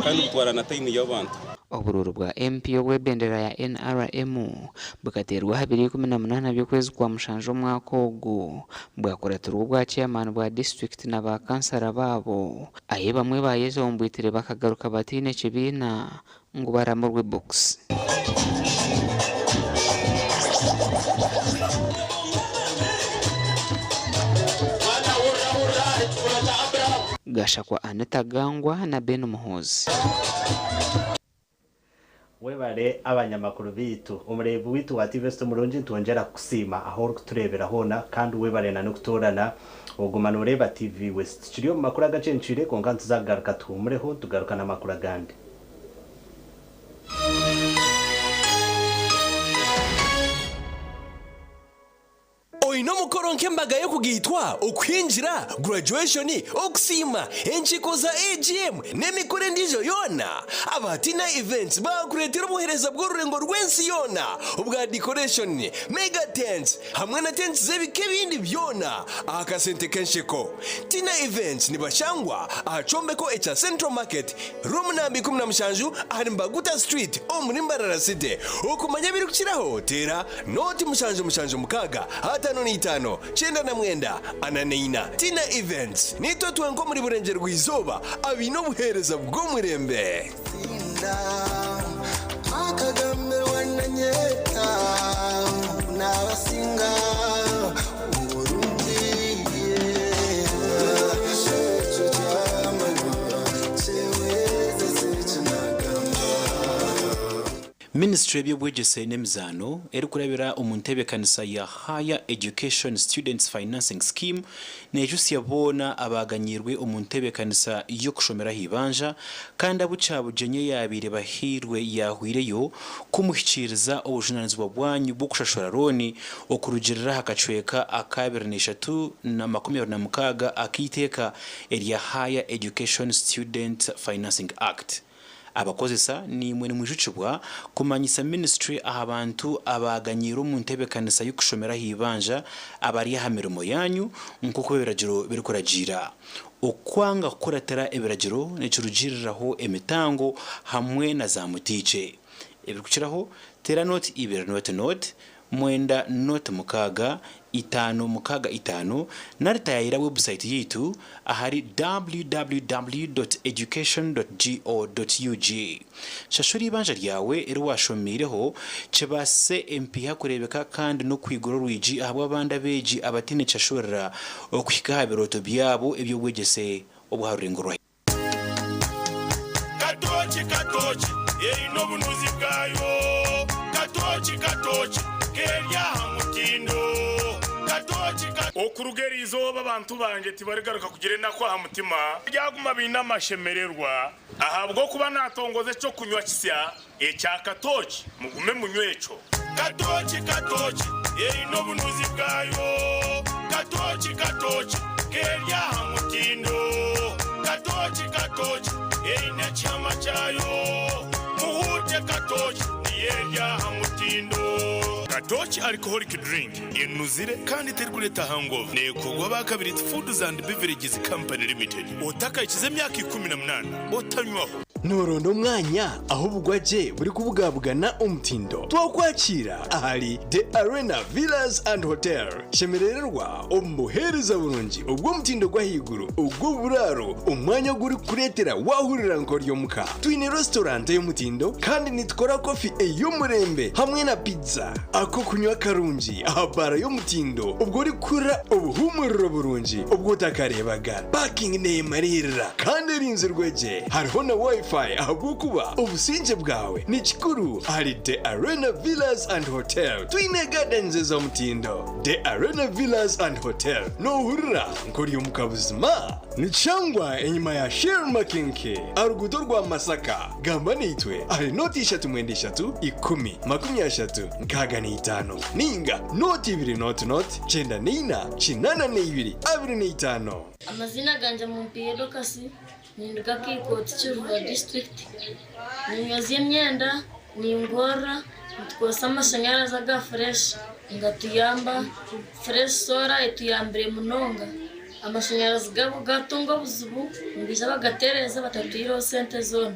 Speaker 24: kandi butwara na time y'abantu.
Speaker 13: Oburuuru bwa MP obw'ebendera ya NRM bukateerwa aha biro 18 by'okwezi kwa mushanju omwaka ogu, bwakuratirwa obwa Chairman bwa disiturikiti na ba kansara baabo ahi bamwe bayezombwitire bakagaruka bataine kibiina ngu baramurwe box. Gashakwa Anita Gangwa na Ben Muhoozi.
Speaker 1: Webare abanyamakuru baitu. Omureebi waitu wa TV West omurungi nitwongyera kukusiima ahu orikutureebera hoona kandi webare na n'okutoorana oguma nooreeba TV West. Tukiri omu makuru agacencwire kwonka nituza kugaruka tuhuumureho tugaruka n'amakuru agandi.
Speaker 11: Oine omukoro nk'embaga y'okugaitwa, okuhingira, graduation, okusiima, enkiiko za AGM n'emikoro endiijo yoona? Aba Tina Events baakureetera obuheereza bw'orurengo rw'ensi yoona obwa decoration, mega tents hamwe na tents z'ebika ebindi byona aha kasente k'ensheko. Tina Events nibashangwa aha kyombeko ekya Central Market, Room namba 17 ahari Mbaguta Street omuri Mbarara City. Okumanya ebirikukiraho teera Nooti 776 55 99 44. Tina Events, Niitwe twenka omuri Burengyerwa-izooba abaine obuheereza bw'omurembe.
Speaker 25: Minisiture y'eby'obwegyese n'emizaano erikurabira omu nteebekanisa ya Higher Education Students Financing Scheme neejutsya boona abaaganyiirwe omu nteebekanisa y'okushomera aha ibanja kandi abu Kyabugyenyi eyaabaire bahairwe yaahweireyo kumuhikiiriza obujunaanizibwa bwanyu bw'okushashura looni okurugiirira aha kacweka aka 2326 ak'eiteeka erya Higher Education Student Financing Act. Abakozesa naimwe nimwijukibwa kumanyisa minisiture aha bantu abaaganyiire omu ntebeekanisa y'okushomera aha ibanja abari aha mirimo yaanyu nk'oku ebiragiro birikuragiira. Okwanga kukuratira ebiragiro nikirugiiriraho emitango hamwe na zaamutiikye. Ebirikukiraho, teera nooti ibiri nooti nooti mwenda nooti mukaaga, itaano mukaaga itaano nari taayaayira webusayiti yaitu ahari www dot education dot go dot ug. Shashura eibanja ryawe eri waashomiireho kibaasise empiiha kureebeka kandi n'okwigura orwigi ahabw'abandi abeegi abataine kishashurira okuhika aha birooto byabo eby'obwegyese obw'aha rurengo rwa
Speaker 20: Katooki katooki eine obunuzi bwayo Katooki katooki keri aha mutindo Katooki.
Speaker 2: Okuruga eri izooba abantu bangye tibarigaruka kugira enaku aha mutima, baryaguma baine amashemererwa, ahabw'okuba naatongoza eky'okunywa kisya ekya katooki, mugume munywe ekyo.
Speaker 16: Katooki katooki eine obunuzi bwayo, Katooki katooki keri aha mutindo, Katooki katooki eine ekihama kyayo, Muhuute katooki niyo eri aha mutindo.
Speaker 2: Katooki Alcoholic Drink enuzire kandi terikureeta hangover. Neekorwa aba Kabiriiti Foods and Beverages Company Limited. Otakahikize emyaka 18 otanywaho.
Speaker 11: Nooronda omwanya ahu obugwagye burikubugabugana omutindo? Twakwakiira ahari The Arena Villas and Hotel. Shemerererwa omu buheereza burungi obw'omutindo gw'ahaiguru ogw'oburaaro, omwanya ogurikukureetera waahurira nk'ori omuka. Twine restaurant ey'omutindo kandi nitukora kofi ey'omurembe hamwe na pizza. Ak'okunywa karungi aha baara y'omutindo obwo orikuhurira obuhuumuriro burungi obu otakareebaga. Parking neemariirira kandi erinzirwe gye. Hariho na Wi-Fi ahabw'okuba obusingye bwawe ni kikuru ahari The Arena Villas and Hotel. Twine gardens ez'omutindo. The Arena Villas and Hotel, noohurira nk'ori omuka buzima? Nikishangwa enyima ya Shell Makinke aha ruguuto rwa Masaka. Gamba naitwe ahari nooti ishatu mwenda ishatu ikumi 30 65 ninga nooti ibiri nooti nooti 94 82 25.
Speaker 3: Amaziina gangye Mumpiire Dorcas, ninduga Kiikooti Kiruhura disiturikiti. Ninyozya emyenda, ningorora, nitukozesa amashanyarazi aga fureshi nigatuyamba. Fureshi soora etuyambire munonga. Amashanyarazi gaabo gaatunga obuzibu nibaija bagatereeza batatwihireho sente zoona.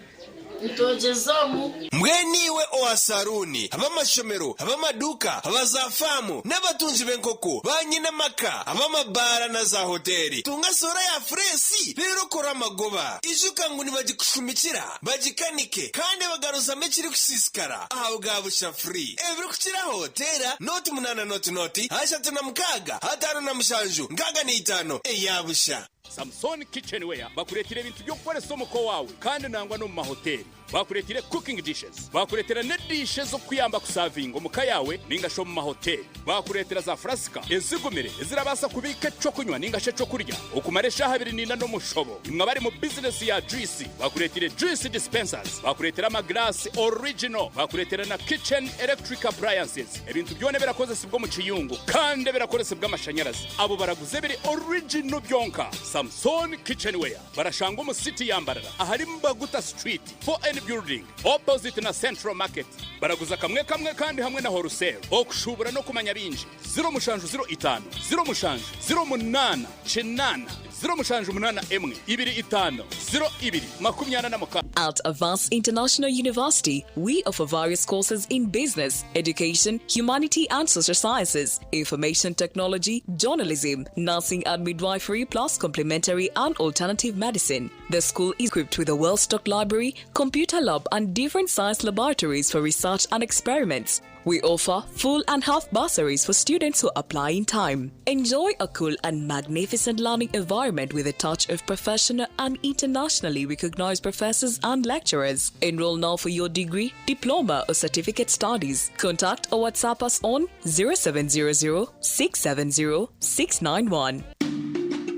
Speaker 3: Nitwogyeza omu.
Speaker 11: Mbwenu iwe owa saruuni, ab'amashomero, ab'amaduuka, aba za faamu, n'abatungi b'enkoko, ba nyine amaka, ab'amabaara na za hoteeri, tunga soora ya fureesi reero okore amagoba. Ijuka ngu nibagikushumikira, bagikanike, kandi bagaruzamu ekirikusiisikara aha bwa busha free. Ebirikukiraho, teera 08 00 36 57 65 eya busha.
Speaker 4: Samson Kitchenware bakureetire ebintu by'okukoresa omuka owaawe kandi nangwa n'omu mahoteeri. Bakureetire cooking dishes, bakureetera n'ediisha ez'okukuyamba kusaavinga omuka yaawe ninga shi omu mahoteeri. Bakureetera za furasika ezigumire ezirabaasa kubiika eky'okunywa ninga shi eky'okurya okumara eshaaha abiri n'ina n'omushobo. Imwe abari mu bizinesi ya juyisi, bakureetire juice dispensers, bakureetera amagiraasi original, bakureetera na kitchen electric appliances. Ebintu byona ebirakozesibwa omu kiyungu kandi ebirakoresibwa amashanyarazi. Abo baraguza ebiri original byonka. Samson Kitchenware barashangwa omu city ya Mbarara ahari Mbaguta Street, 4N Building, opposite na Central Market. Baraguza kamwe kamwe kandi hamwe na wholesale. Okushuubura n'okumanya bingi, 07 05 07 08 8 0781 25 02 46.
Speaker 5: At Avance International University, we offer various courses in business, education, humanity and social sciences, information technology, journalism, nursing and midwifery, plus complementary and alternative medicine. The school is equipped with a well-stocked library, computer lab and different science laboratories for research and experiments. We offer full and half bursaries for students who apply in time. Enjoy a cool and magnificent learning environment with a touch of professional and internationally recognized professors and lecturers. Enroll now for your degree, diploma, or certificate studies. Contact or WhatsApp us on 0700 670 691.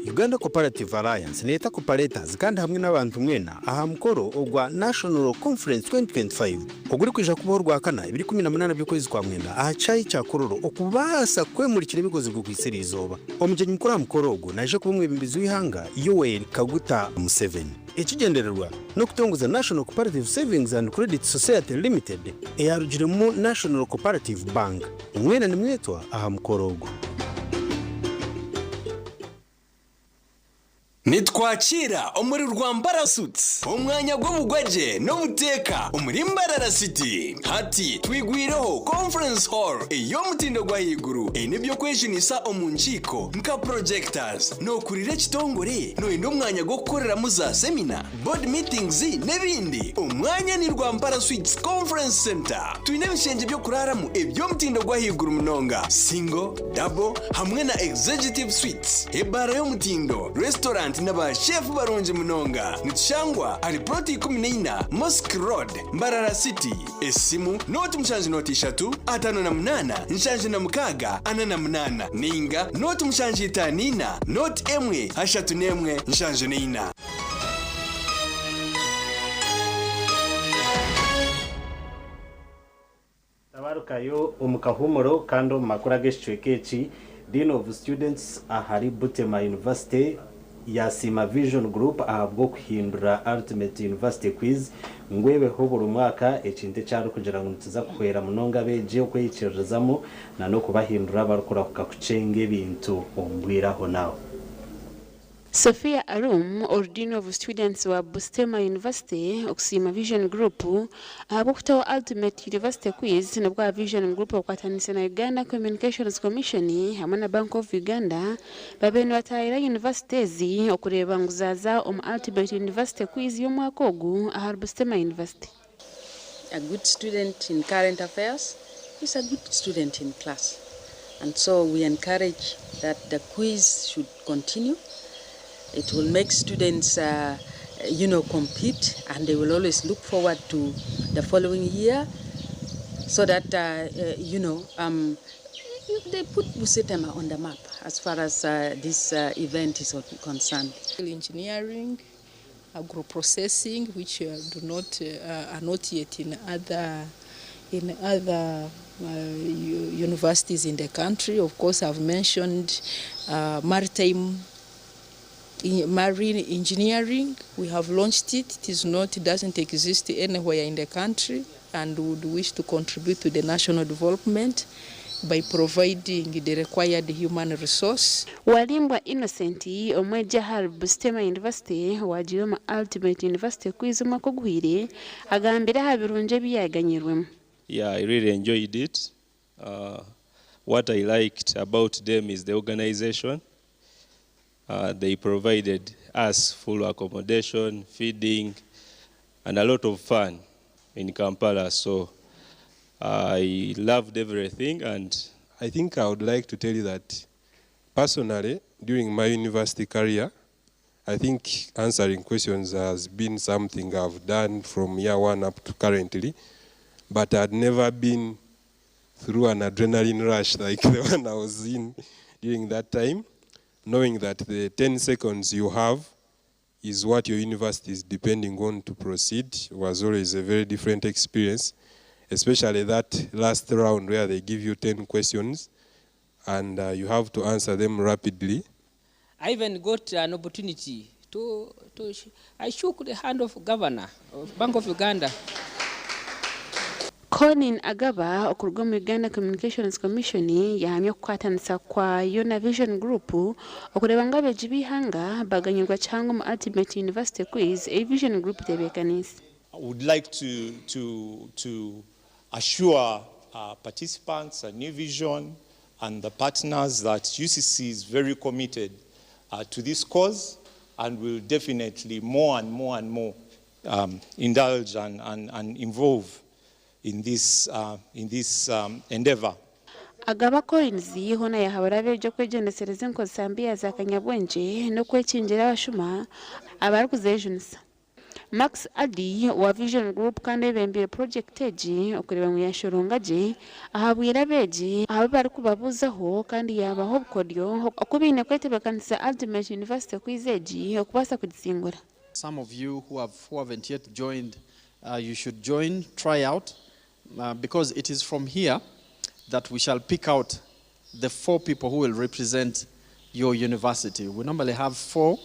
Speaker 12: Uganda Cooperative Alliance neeta cooperators kandi hamwe n'abantu mwena aha mukoro ogwa National Conference 2025 ogurikwija kubaho Orwakana ebiri 18 by'okwezi kwa mwenda aha kishaayi kya Kololo okubaasa kwemurikira ebikozirwe kwitsa eriizooba. Omugyenyi mukuru aha mukoro ogu naija kuba omwebembezi w'eihanga Yoweri Kaguta Museveni. Ekigyendererwa n'okutongoza National Cooperative Savings and Credit Society Limited eyarugiremu National Cooperative Bank. Mwena nimwetwa aha mukoro ogu.
Speaker 11: Nitwakiira omuri Rwambara Suites, omwanya gw'obugwagye n'obuteeka omuri Mbarara City. Hati twigwireho Conference Hall ey'omutindo gw'ahaiguru eine eby'okwejunisa omu nkiiko nka projectors. Nookurira ekitongore? Nooyenda omwanya gw'okukoreramu za semina, board meetings n'ebindi? Omwanya ni Rwampara Suites Conference Centre. Twine ebishengye by'okuraaramu eby'omutindo gw'ahaiguru munonga, single, double hamwe na executive suites, ebaara y'omutindo, restaurant. Restaurant n'aba chef barungi munonga. Nitushangwa ahari plot 14 Mosque Road, Mbarara City. Esimu, nooti mushanju nooti ishatu, 58, 76, 48 nainga nooti mushanju itaano ina, nooti emwe, ashatu n'emwe, 74.
Speaker 1: Tabarukayo omu kahuumuro kandi omu makuru ag'ekicweka eki, Dean of Students ahari Butema University yasiima Vision Group ahabw'okuhindura Ultimate University Quiz ngu ebeho buri mwaka, ekintu eki arikugira ngu nikiza kuhwera munonga abeegi okweyikiririzamu n'okubahindura abarikurahuka kukyenga ebintu omu bwire ahonaaho.
Speaker 6: Sophia Arum, ori Dean of Students wa Busitema University okusiima Vision Group ahabw'okutaho Ultimate University Quiz nabwo aba Vision Group bakwatanise na Uganda Communications Commission hamwe na Bank of Uganda babaire nibatahirira yunivasite ezi okureeba ngu zaaza omu Ultimate University Quiz y'omwaka ogu ahari Busitema University.
Speaker 9: A good student in current affairs is a good student in class and so we encourage that the quiz should continue. It will make students you know compete and they will always look forward to the following year so that you know um, they put Busitema on the map as far as this event is concerned.
Speaker 10: Engineering, agro-processing, which do not are not yet in other in other universities in the country. Of course, I've mentioned maritime marine engineering. We have launched it. It is not, it doesn't exist anywhere in the country, and would wish to contribute to the national development by providing the required human resource.
Speaker 6: Walimbwa Innocent, omwegi ahari Busitema University owaagiire omu Ultimate University Quiz omwaka oguhweire, agambire aha birungi ebi yaaganyirwemu.
Speaker 19: Yeah, I really enjoyed it. What I liked about them is the organization. They provided us full accommodation, feeding, and a lot of fun in Kampala. So I loved everything. And
Speaker 21: I think I would like to tell you that personally, during my university career, I think answering questions has been something I've done from year one up to currently, but I'd never been through an adrenaline rush like the one I was in during that time, knowing that the 10 seconds you have is what your university is depending on to proceed was always a very different experience, especially that last round where they give you 10 questions and you have to answer them rapidly.
Speaker 26: I even got an opportunity to I shook the hand of governor of Bank of Uganda.
Speaker 6: Colin Agaba okuruga omu Uganda Communications Commission yahamya okukwatanisa kwayo na Vision Group okureeba ngu abeegi b'eihanga baganyirwa kihango omu Ultimate University Quiz ei Vision Group etebeekaniise.
Speaker 27: I would like to assure participants at New Vision and the partners that UCC is very committed to this cause and will definitely more and more and more indulge and involve in this endeavor.
Speaker 6: Agaba Collins hoona yahabura abeegi okwegyendesereza enkozesa mbi ya zakanyabwengye n'okwekingira abashuma abarikuzejunisa. Max Adi wa Vision Group kandi oyebembeire purojekiti egi okureeba ngu yashoronga gye ahabwire abeegi aha bi barikubabuuzaho kandi yaabaha obukoryo oku baine kwetebeekanisa Ultimate University Quiz egi okubaasa kugisingura.
Speaker 28: Some of you who haven't yet joined, you should join, try out, because it is from here that we shall pick out the four people who will represent your university. We normally have four.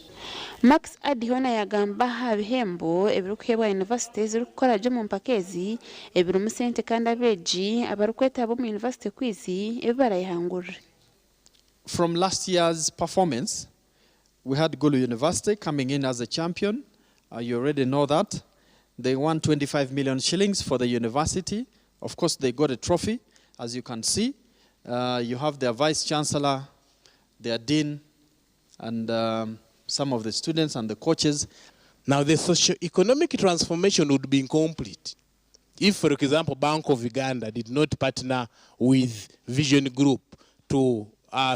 Speaker 6: Max Adi hoona yagamba aha bihembo ebirikuheebwa yunivasite ezirikukora gye omu mpaka ezi ebirimu sente kandi abeegi abarikwetaba omu University Quiz ebi barayehangurire.
Speaker 28: From last year's performance, we had Gulu University coming in as a champion. You already know that. They won 25 million shillings for the university. Of course, they got a trophy, as you can see. You have their vice chancellor, their dean, and some of the students and the coaches.
Speaker 29: Now, the socio-economic transformation would be incomplete if, for example, Bank of Uganda did not partner with Vision Group to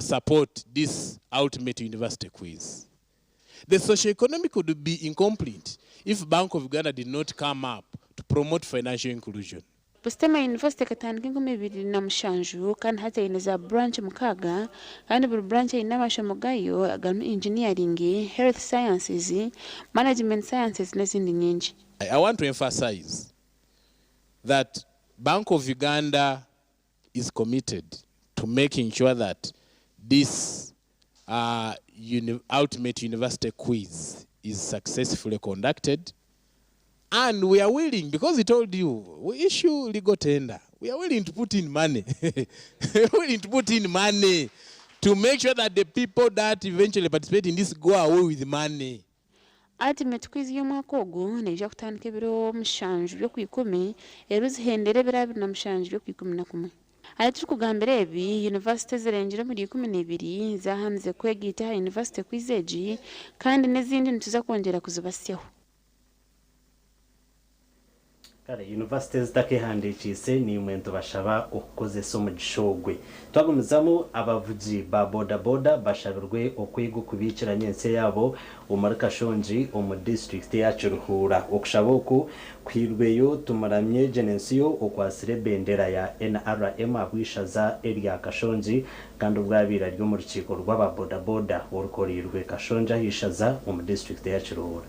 Speaker 29: support this Ultimate University Quiz. The socio-economic would be incomplete if Bank of Uganda did not come up to promote financial inclusion.
Speaker 6: Busitema University ekatandika 2007 kandi hati eine za branch 6 kandi buri branch eine amashomo gayo agarimu engineering, health sciences, management sciences n'ezindi nyingi.
Speaker 29: I want to emphasize that Bank of Uganda is committed to making sure that this ultimate university quiz is successfully conducted, and we are willing, because he told you, we issue legal tender, we are willing to put in money. We are willing to put in money to make sure that the people that eventually participate in this go away with money.
Speaker 6: Ultimate quiz y'omwaka ogu neija kutandika ebiro 7 by'okwikumi reero zihendere ebiro 27 by'okwikumi na kumwe. Ahi turikugambira ebi, yunivasite ezirengire omuri 12 zaahamize kwegaita aha yunivasite quiz egi kandi n'ezindi nituza kwongyera kuzibasyaho.
Speaker 1: Kare yunivasite ezitakehandiikiise niimwe nitubashaba okukozesa omugisha ogwe. Twagumizamu abavugi ba boda-boda bashabirwe okwega okubiikira nyentsya yaabo omuri Kashongi omu disiturikiti eya Kiruhura. Okushaba oku kuhairweyo Tumuramye Genensio okwatsire ebendera ya NRM ahabw'eishaza erya Kashongi kandi obwo abaire ari omu rukiiko rw'aba boda-boda orukoreirwe Kashongi ah'eishaza omu disiturikiti eya Kiruhura.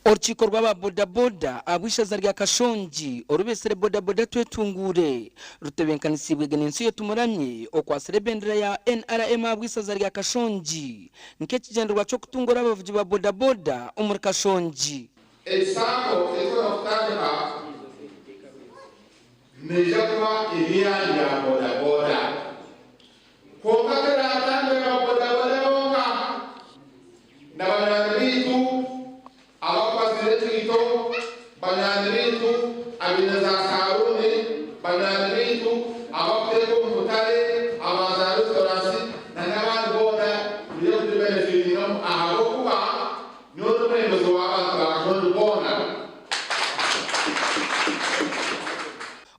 Speaker 7: Orukiiko rw'aba bodaboda ahabw'eishaza rya Kashongi orubeetsire Bodaboda Twetunguure rutebenkanisiibwe Genensiyo Tumuramye okwatsire ebendera ya NRM ahabw'eisaza rya Kashongi nk'ekigyendererwa ky'okutunguura abavugi ba bodaboda omuri Kashongi.
Speaker 8: Egi SACCO ei twena kutandika neija kuba eri eyanyu ya bodaboda. Kwonka teratandikwe ba bodaboda bonka, na banywani baitu abakubaziira enkaito, banywani baitu abaine za saruuni, banywani baitu abakuteeka omu butare, aba za restaurants na n'abandi boona turiyo kugibenefitingamu ahabw'okuba nyowe ndi omwebembezi w'abantu ba Kashongi boona.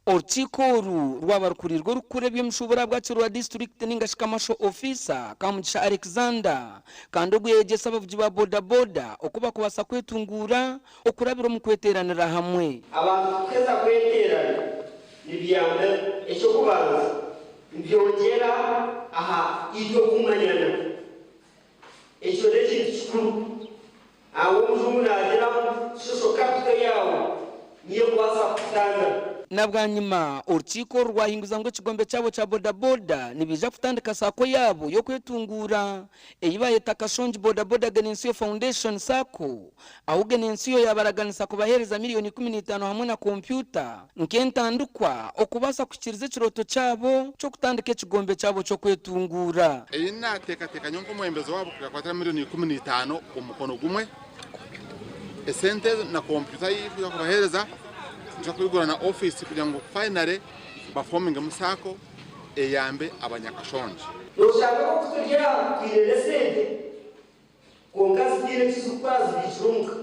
Speaker 7: Orukiiko oru rwaba rukuriirwe orikukura eby'emishuuburo ahabwa Kirwa disiturikiti ninga shi Commercial Officer, Kamugisha Alexander kandi ogu yayegyesa abavugi ba boda boda oku bakubaasa kwetunguura okurabira omu kweteeranira hamwe.
Speaker 14: Abantu kuheza kweteerana nibyamba eky'okubanza nibyongyera aha itwe kumanyana. Ekyo n'ekintu kikuru. Aho omujungu naagira ngu social capital yaawe niyo ekubaasa kukutanga.
Speaker 7: Na bwanyima, orukiiko oru rwahinguza ngu ekigombe kyabo kya boda boda nibaija kutandika SACCO yaabo y'okwetunguura ei bayeta Kashongi Boda Boda Genensiyo Foundation SACCO ahu Genensiyo yaabaraganisa kubaheereza miriyoni 15 hamwe na kompyuta nk'entandikwa okubaasa kuhikiiriza ekirooto kyabo ky'okutandika ekigombe kyabo ky'okwetunguura.
Speaker 8: Ei naateekateeka nyowe nk'omwebembezi waabo kugakwatira miriyoni 15 omu mukono gumwe. Esente ezo na kompyuta ei nkwija kubaheereza nitwija kwigura na ofiisi kugira ngu finally bafoomingemu SACCO eyambe Abanyakashongi.
Speaker 14: Noshanga nk'oku turi aha twine n'esente kwonka zitaine eki zirikukora zibiikire omuka.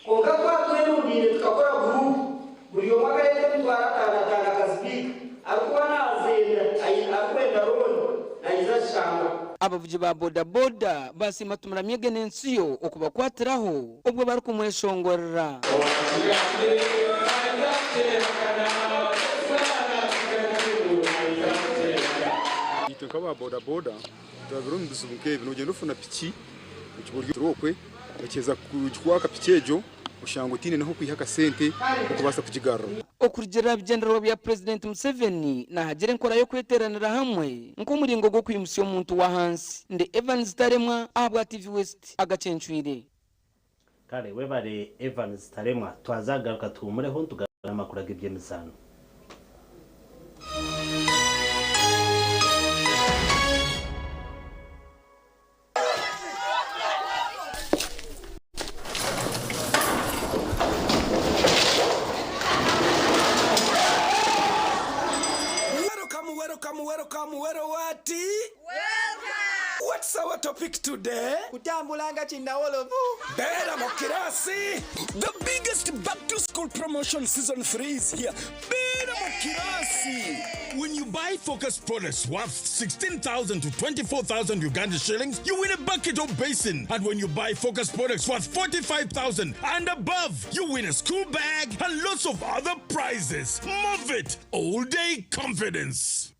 Speaker 14: Kwonka twaba twerundaine tukakora guruupu, buri omwe akareeta emitwaro ataano ataano akazibiika, arikuba naazenda arikwenda looni naija azishangaho.
Speaker 7: Abavugi ba boda boda basiima Tumuramye Genensiyo okubakwatiraho obwo barikumweshongorera.
Speaker 15: Itwe nk'aba boda boda turabire omu bizibu nk'ebi, nogyenda ofuna piki ori okwe ekyeza kukwaka piki egyo oshanga otaine n'ah'okwiha akasente k'okubaasa kugigarura.
Speaker 7: Okurugiirira aha bigyendererwa bya Purezidenti Museveni, naahagira enkora y'okweteeranira hamwe nk'omuringo gw'okwimutsya omuntu w'ahansi. Ndi Evans Taremwa ahabwa TV West, Agacencwire.
Speaker 1: Kare webare Evans Taremwa, twazagaruka tuhumureho nitugaruka n'amakuru ag'eby'emizaano.
Speaker 17: Welcome, welcome, welcome, welcome, wati? What's our
Speaker 13: our topic today?
Speaker 16: Kutambula nga kinnawolovu.
Speaker 13: Beera mu kirasi. The biggest back to school promotion season 3 is here. Beera mu kirasi.
Speaker 2: When you buy Focus products worth 16,000 to 24,000 Uganda shillings, you win a bucket or basin. And when you buy Focus products worth 45,000 and above, you win a school bag and lots of other prizes. Move it! All day confidence.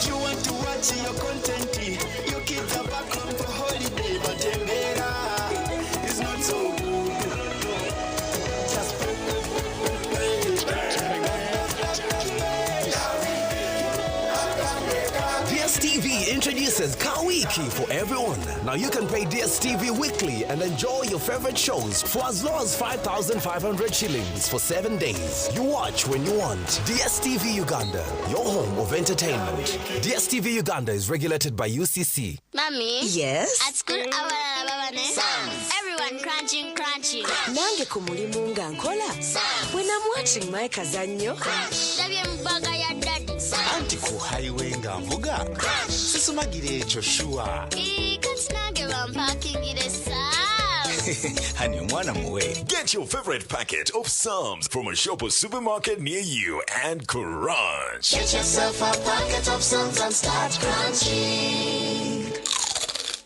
Speaker 16: You want to watch your content, your kids are back home for holiday, but Tembera is not so good. Just
Speaker 11: DSTV introduces Kawiki for everyone. Now you can pay DSTV weekly and enjoy your favorite shows for as low as 5,500 shillings for 7 days. You watch when you want. DSTV Uganda, your home of entertainment. DSTV Uganda is regulated by UCC.
Speaker 17: Mommy?
Speaker 18: Yes?
Speaker 17: At school, abalala babane. Everyone crunching, crunching.
Speaker 18: Nange ku mulimu nga nkola. When I'm watching my kazannyo.
Speaker 17: Ndabye mu bbaga ya daddy.
Speaker 16: Anti ku highway nga nvuga sisumagira ekyo sure.
Speaker 17: Ii, kati nange bampakingire Sam's.
Speaker 16: Hani omwana muwe.
Speaker 20: Get your favorite packet of Psalms from a shop or supermarket near you and crunch.
Speaker 22: Get yourself a packet of Psalms and start crunching.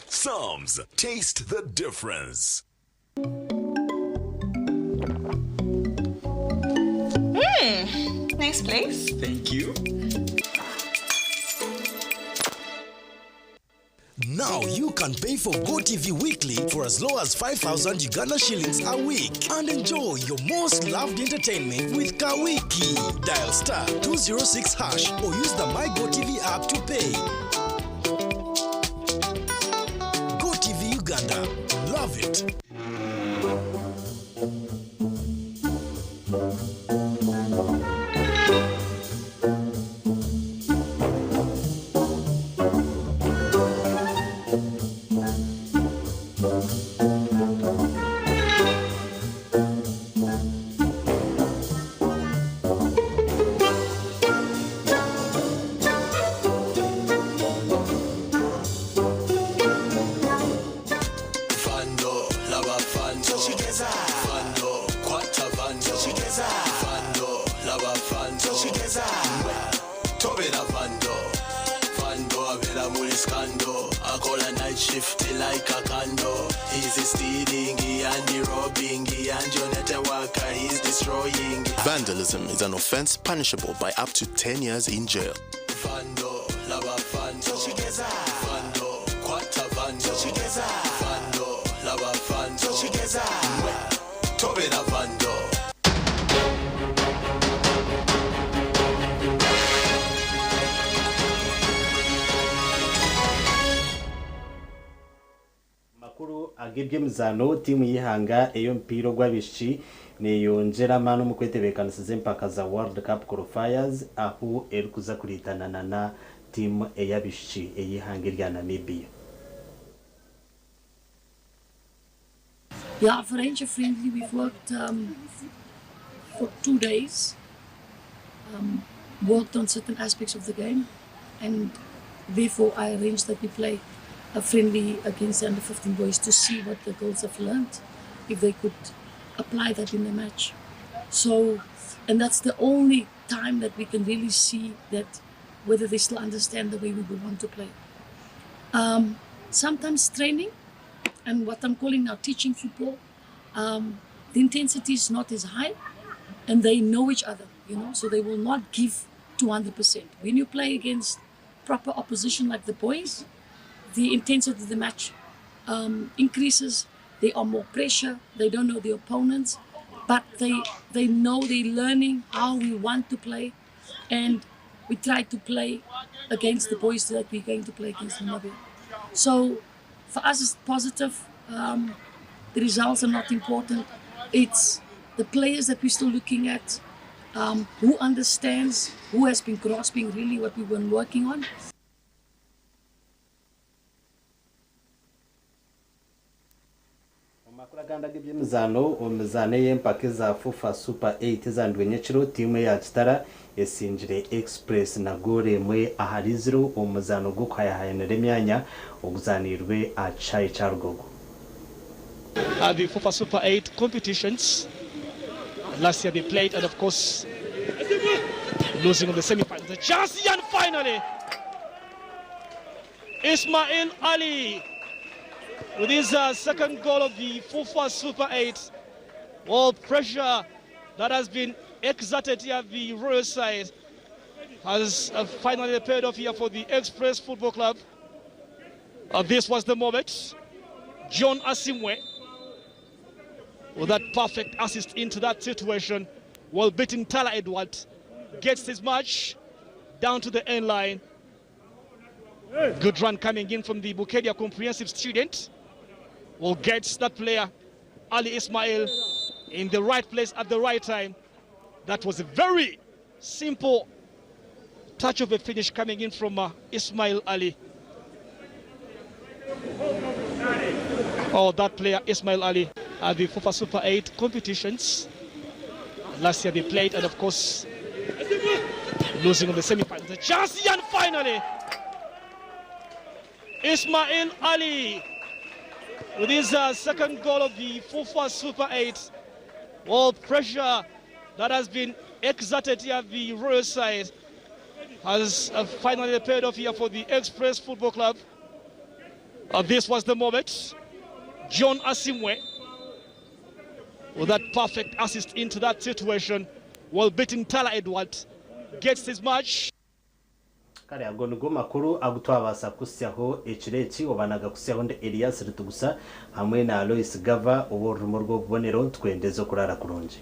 Speaker 20: Psalms, taste the difference.
Speaker 23: Nice place.
Speaker 16: Thank you.
Speaker 11: Now you can pay for GoTV weekly for as low as 5,000 Uganda shillings a week and enjoy your most loved entertainment with Kawiki. Dial star 206 hash or use the My GoTV app to pay. GoTV Uganda. Love it.
Speaker 16: Vando, laba vando. Vando, kwata vando. Vando, laba vando. Tobera vando. Vando abera muri scandal. Akola night shift like a candle. He's stealing and robbing and your network he's destroying.
Speaker 24: Vandalism is an offense punishable by up to 10 years in jail.
Speaker 16: Vando, laba vando. Vando, kwata vando. Vando, laba vando. Tobera vando.
Speaker 1: Makuru ag'iby'emizaano tiimu y'ihanga ey'omupiira ogw'abaishiki neyongyera amaani omu kwetebeekanisiza empaka za World Cup qualifiers ahu erikuza kuriitanana na tiimu ey'abaishiki ey'ihanga erya Namibia.
Speaker 26: Yeah, for Ranger Friendly, we've worked for 2 days, worked on certain aspects of the game, and therefore I arranged that we play a friendly against the under 15 boys to see what the girls have learned, if they could apply that in the match. So, and that's the only time that we can really see that whether they still understand the way we would want to play. Sometimes training and what I'm calling now teaching football, the intensity is not as high and they know each other, so they will not give 200%. When you play against proper opposition like the boys, the intensity of the match increases. They are more pressure. They don't know the opponents, but they know they're learning how we want to play, and we try to play against the boys that we're going to play against Namibia. So for us, it's positive. The results are not important. It's the players that we're still looking at, who understands, who has been grasping really what we've been working on.
Speaker 1: Kandi ag'eby'emizaano omu mizaano ey'empaka eza FUFA Super 8 ezandwe nyekiro, tiimu eya Kitara esingire Express na goolo emwe ahari ziro omu muzaano gw'okuhayahayanira emyanya oguzaaniirwe aha kishaayi kya Rugogo.
Speaker 3: At the FUFA Super 8 competitions. Last year they played and of course losing on the semi-finals. The chance and finally Ismail Ali with his second goal of the FUFA Super 8. Well, pressure that has been exerted here at the Royal side has finally paid off here for the Express Football Club. This was the moment. John Asimwe with that perfect assist into that situation while beating Tala Edward, gets his match down to the end line. Good run coming in from the Bukedia Comprehensive student. Will get that player, Ali Ismail, in the right place at the right time. That was a very simple touch of a finish coming in from Ismail Ali. Oh, that player, Ismail Ali, at the FUFA Super 8 competitions. Last year they played and of course losing on the semi-finals. The chance and finally, Ismail Ali with his second goal of the FUFA Super 8. Well, pressure that has been exerted here at the Royal side has finally paid off here for the Express Football Club. This was the moment. John Asimwe with that perfect assist into that situation while beating Tala Edward, gets his match.
Speaker 1: Kare ago nigo makuru agutwabaasa kusyaho ekiro eki obanaga kusyaho ndi Elias Ritugusa hamwe na Lois Gava oba orurumo rw'obubonero ntukwendeza okurara kurungi.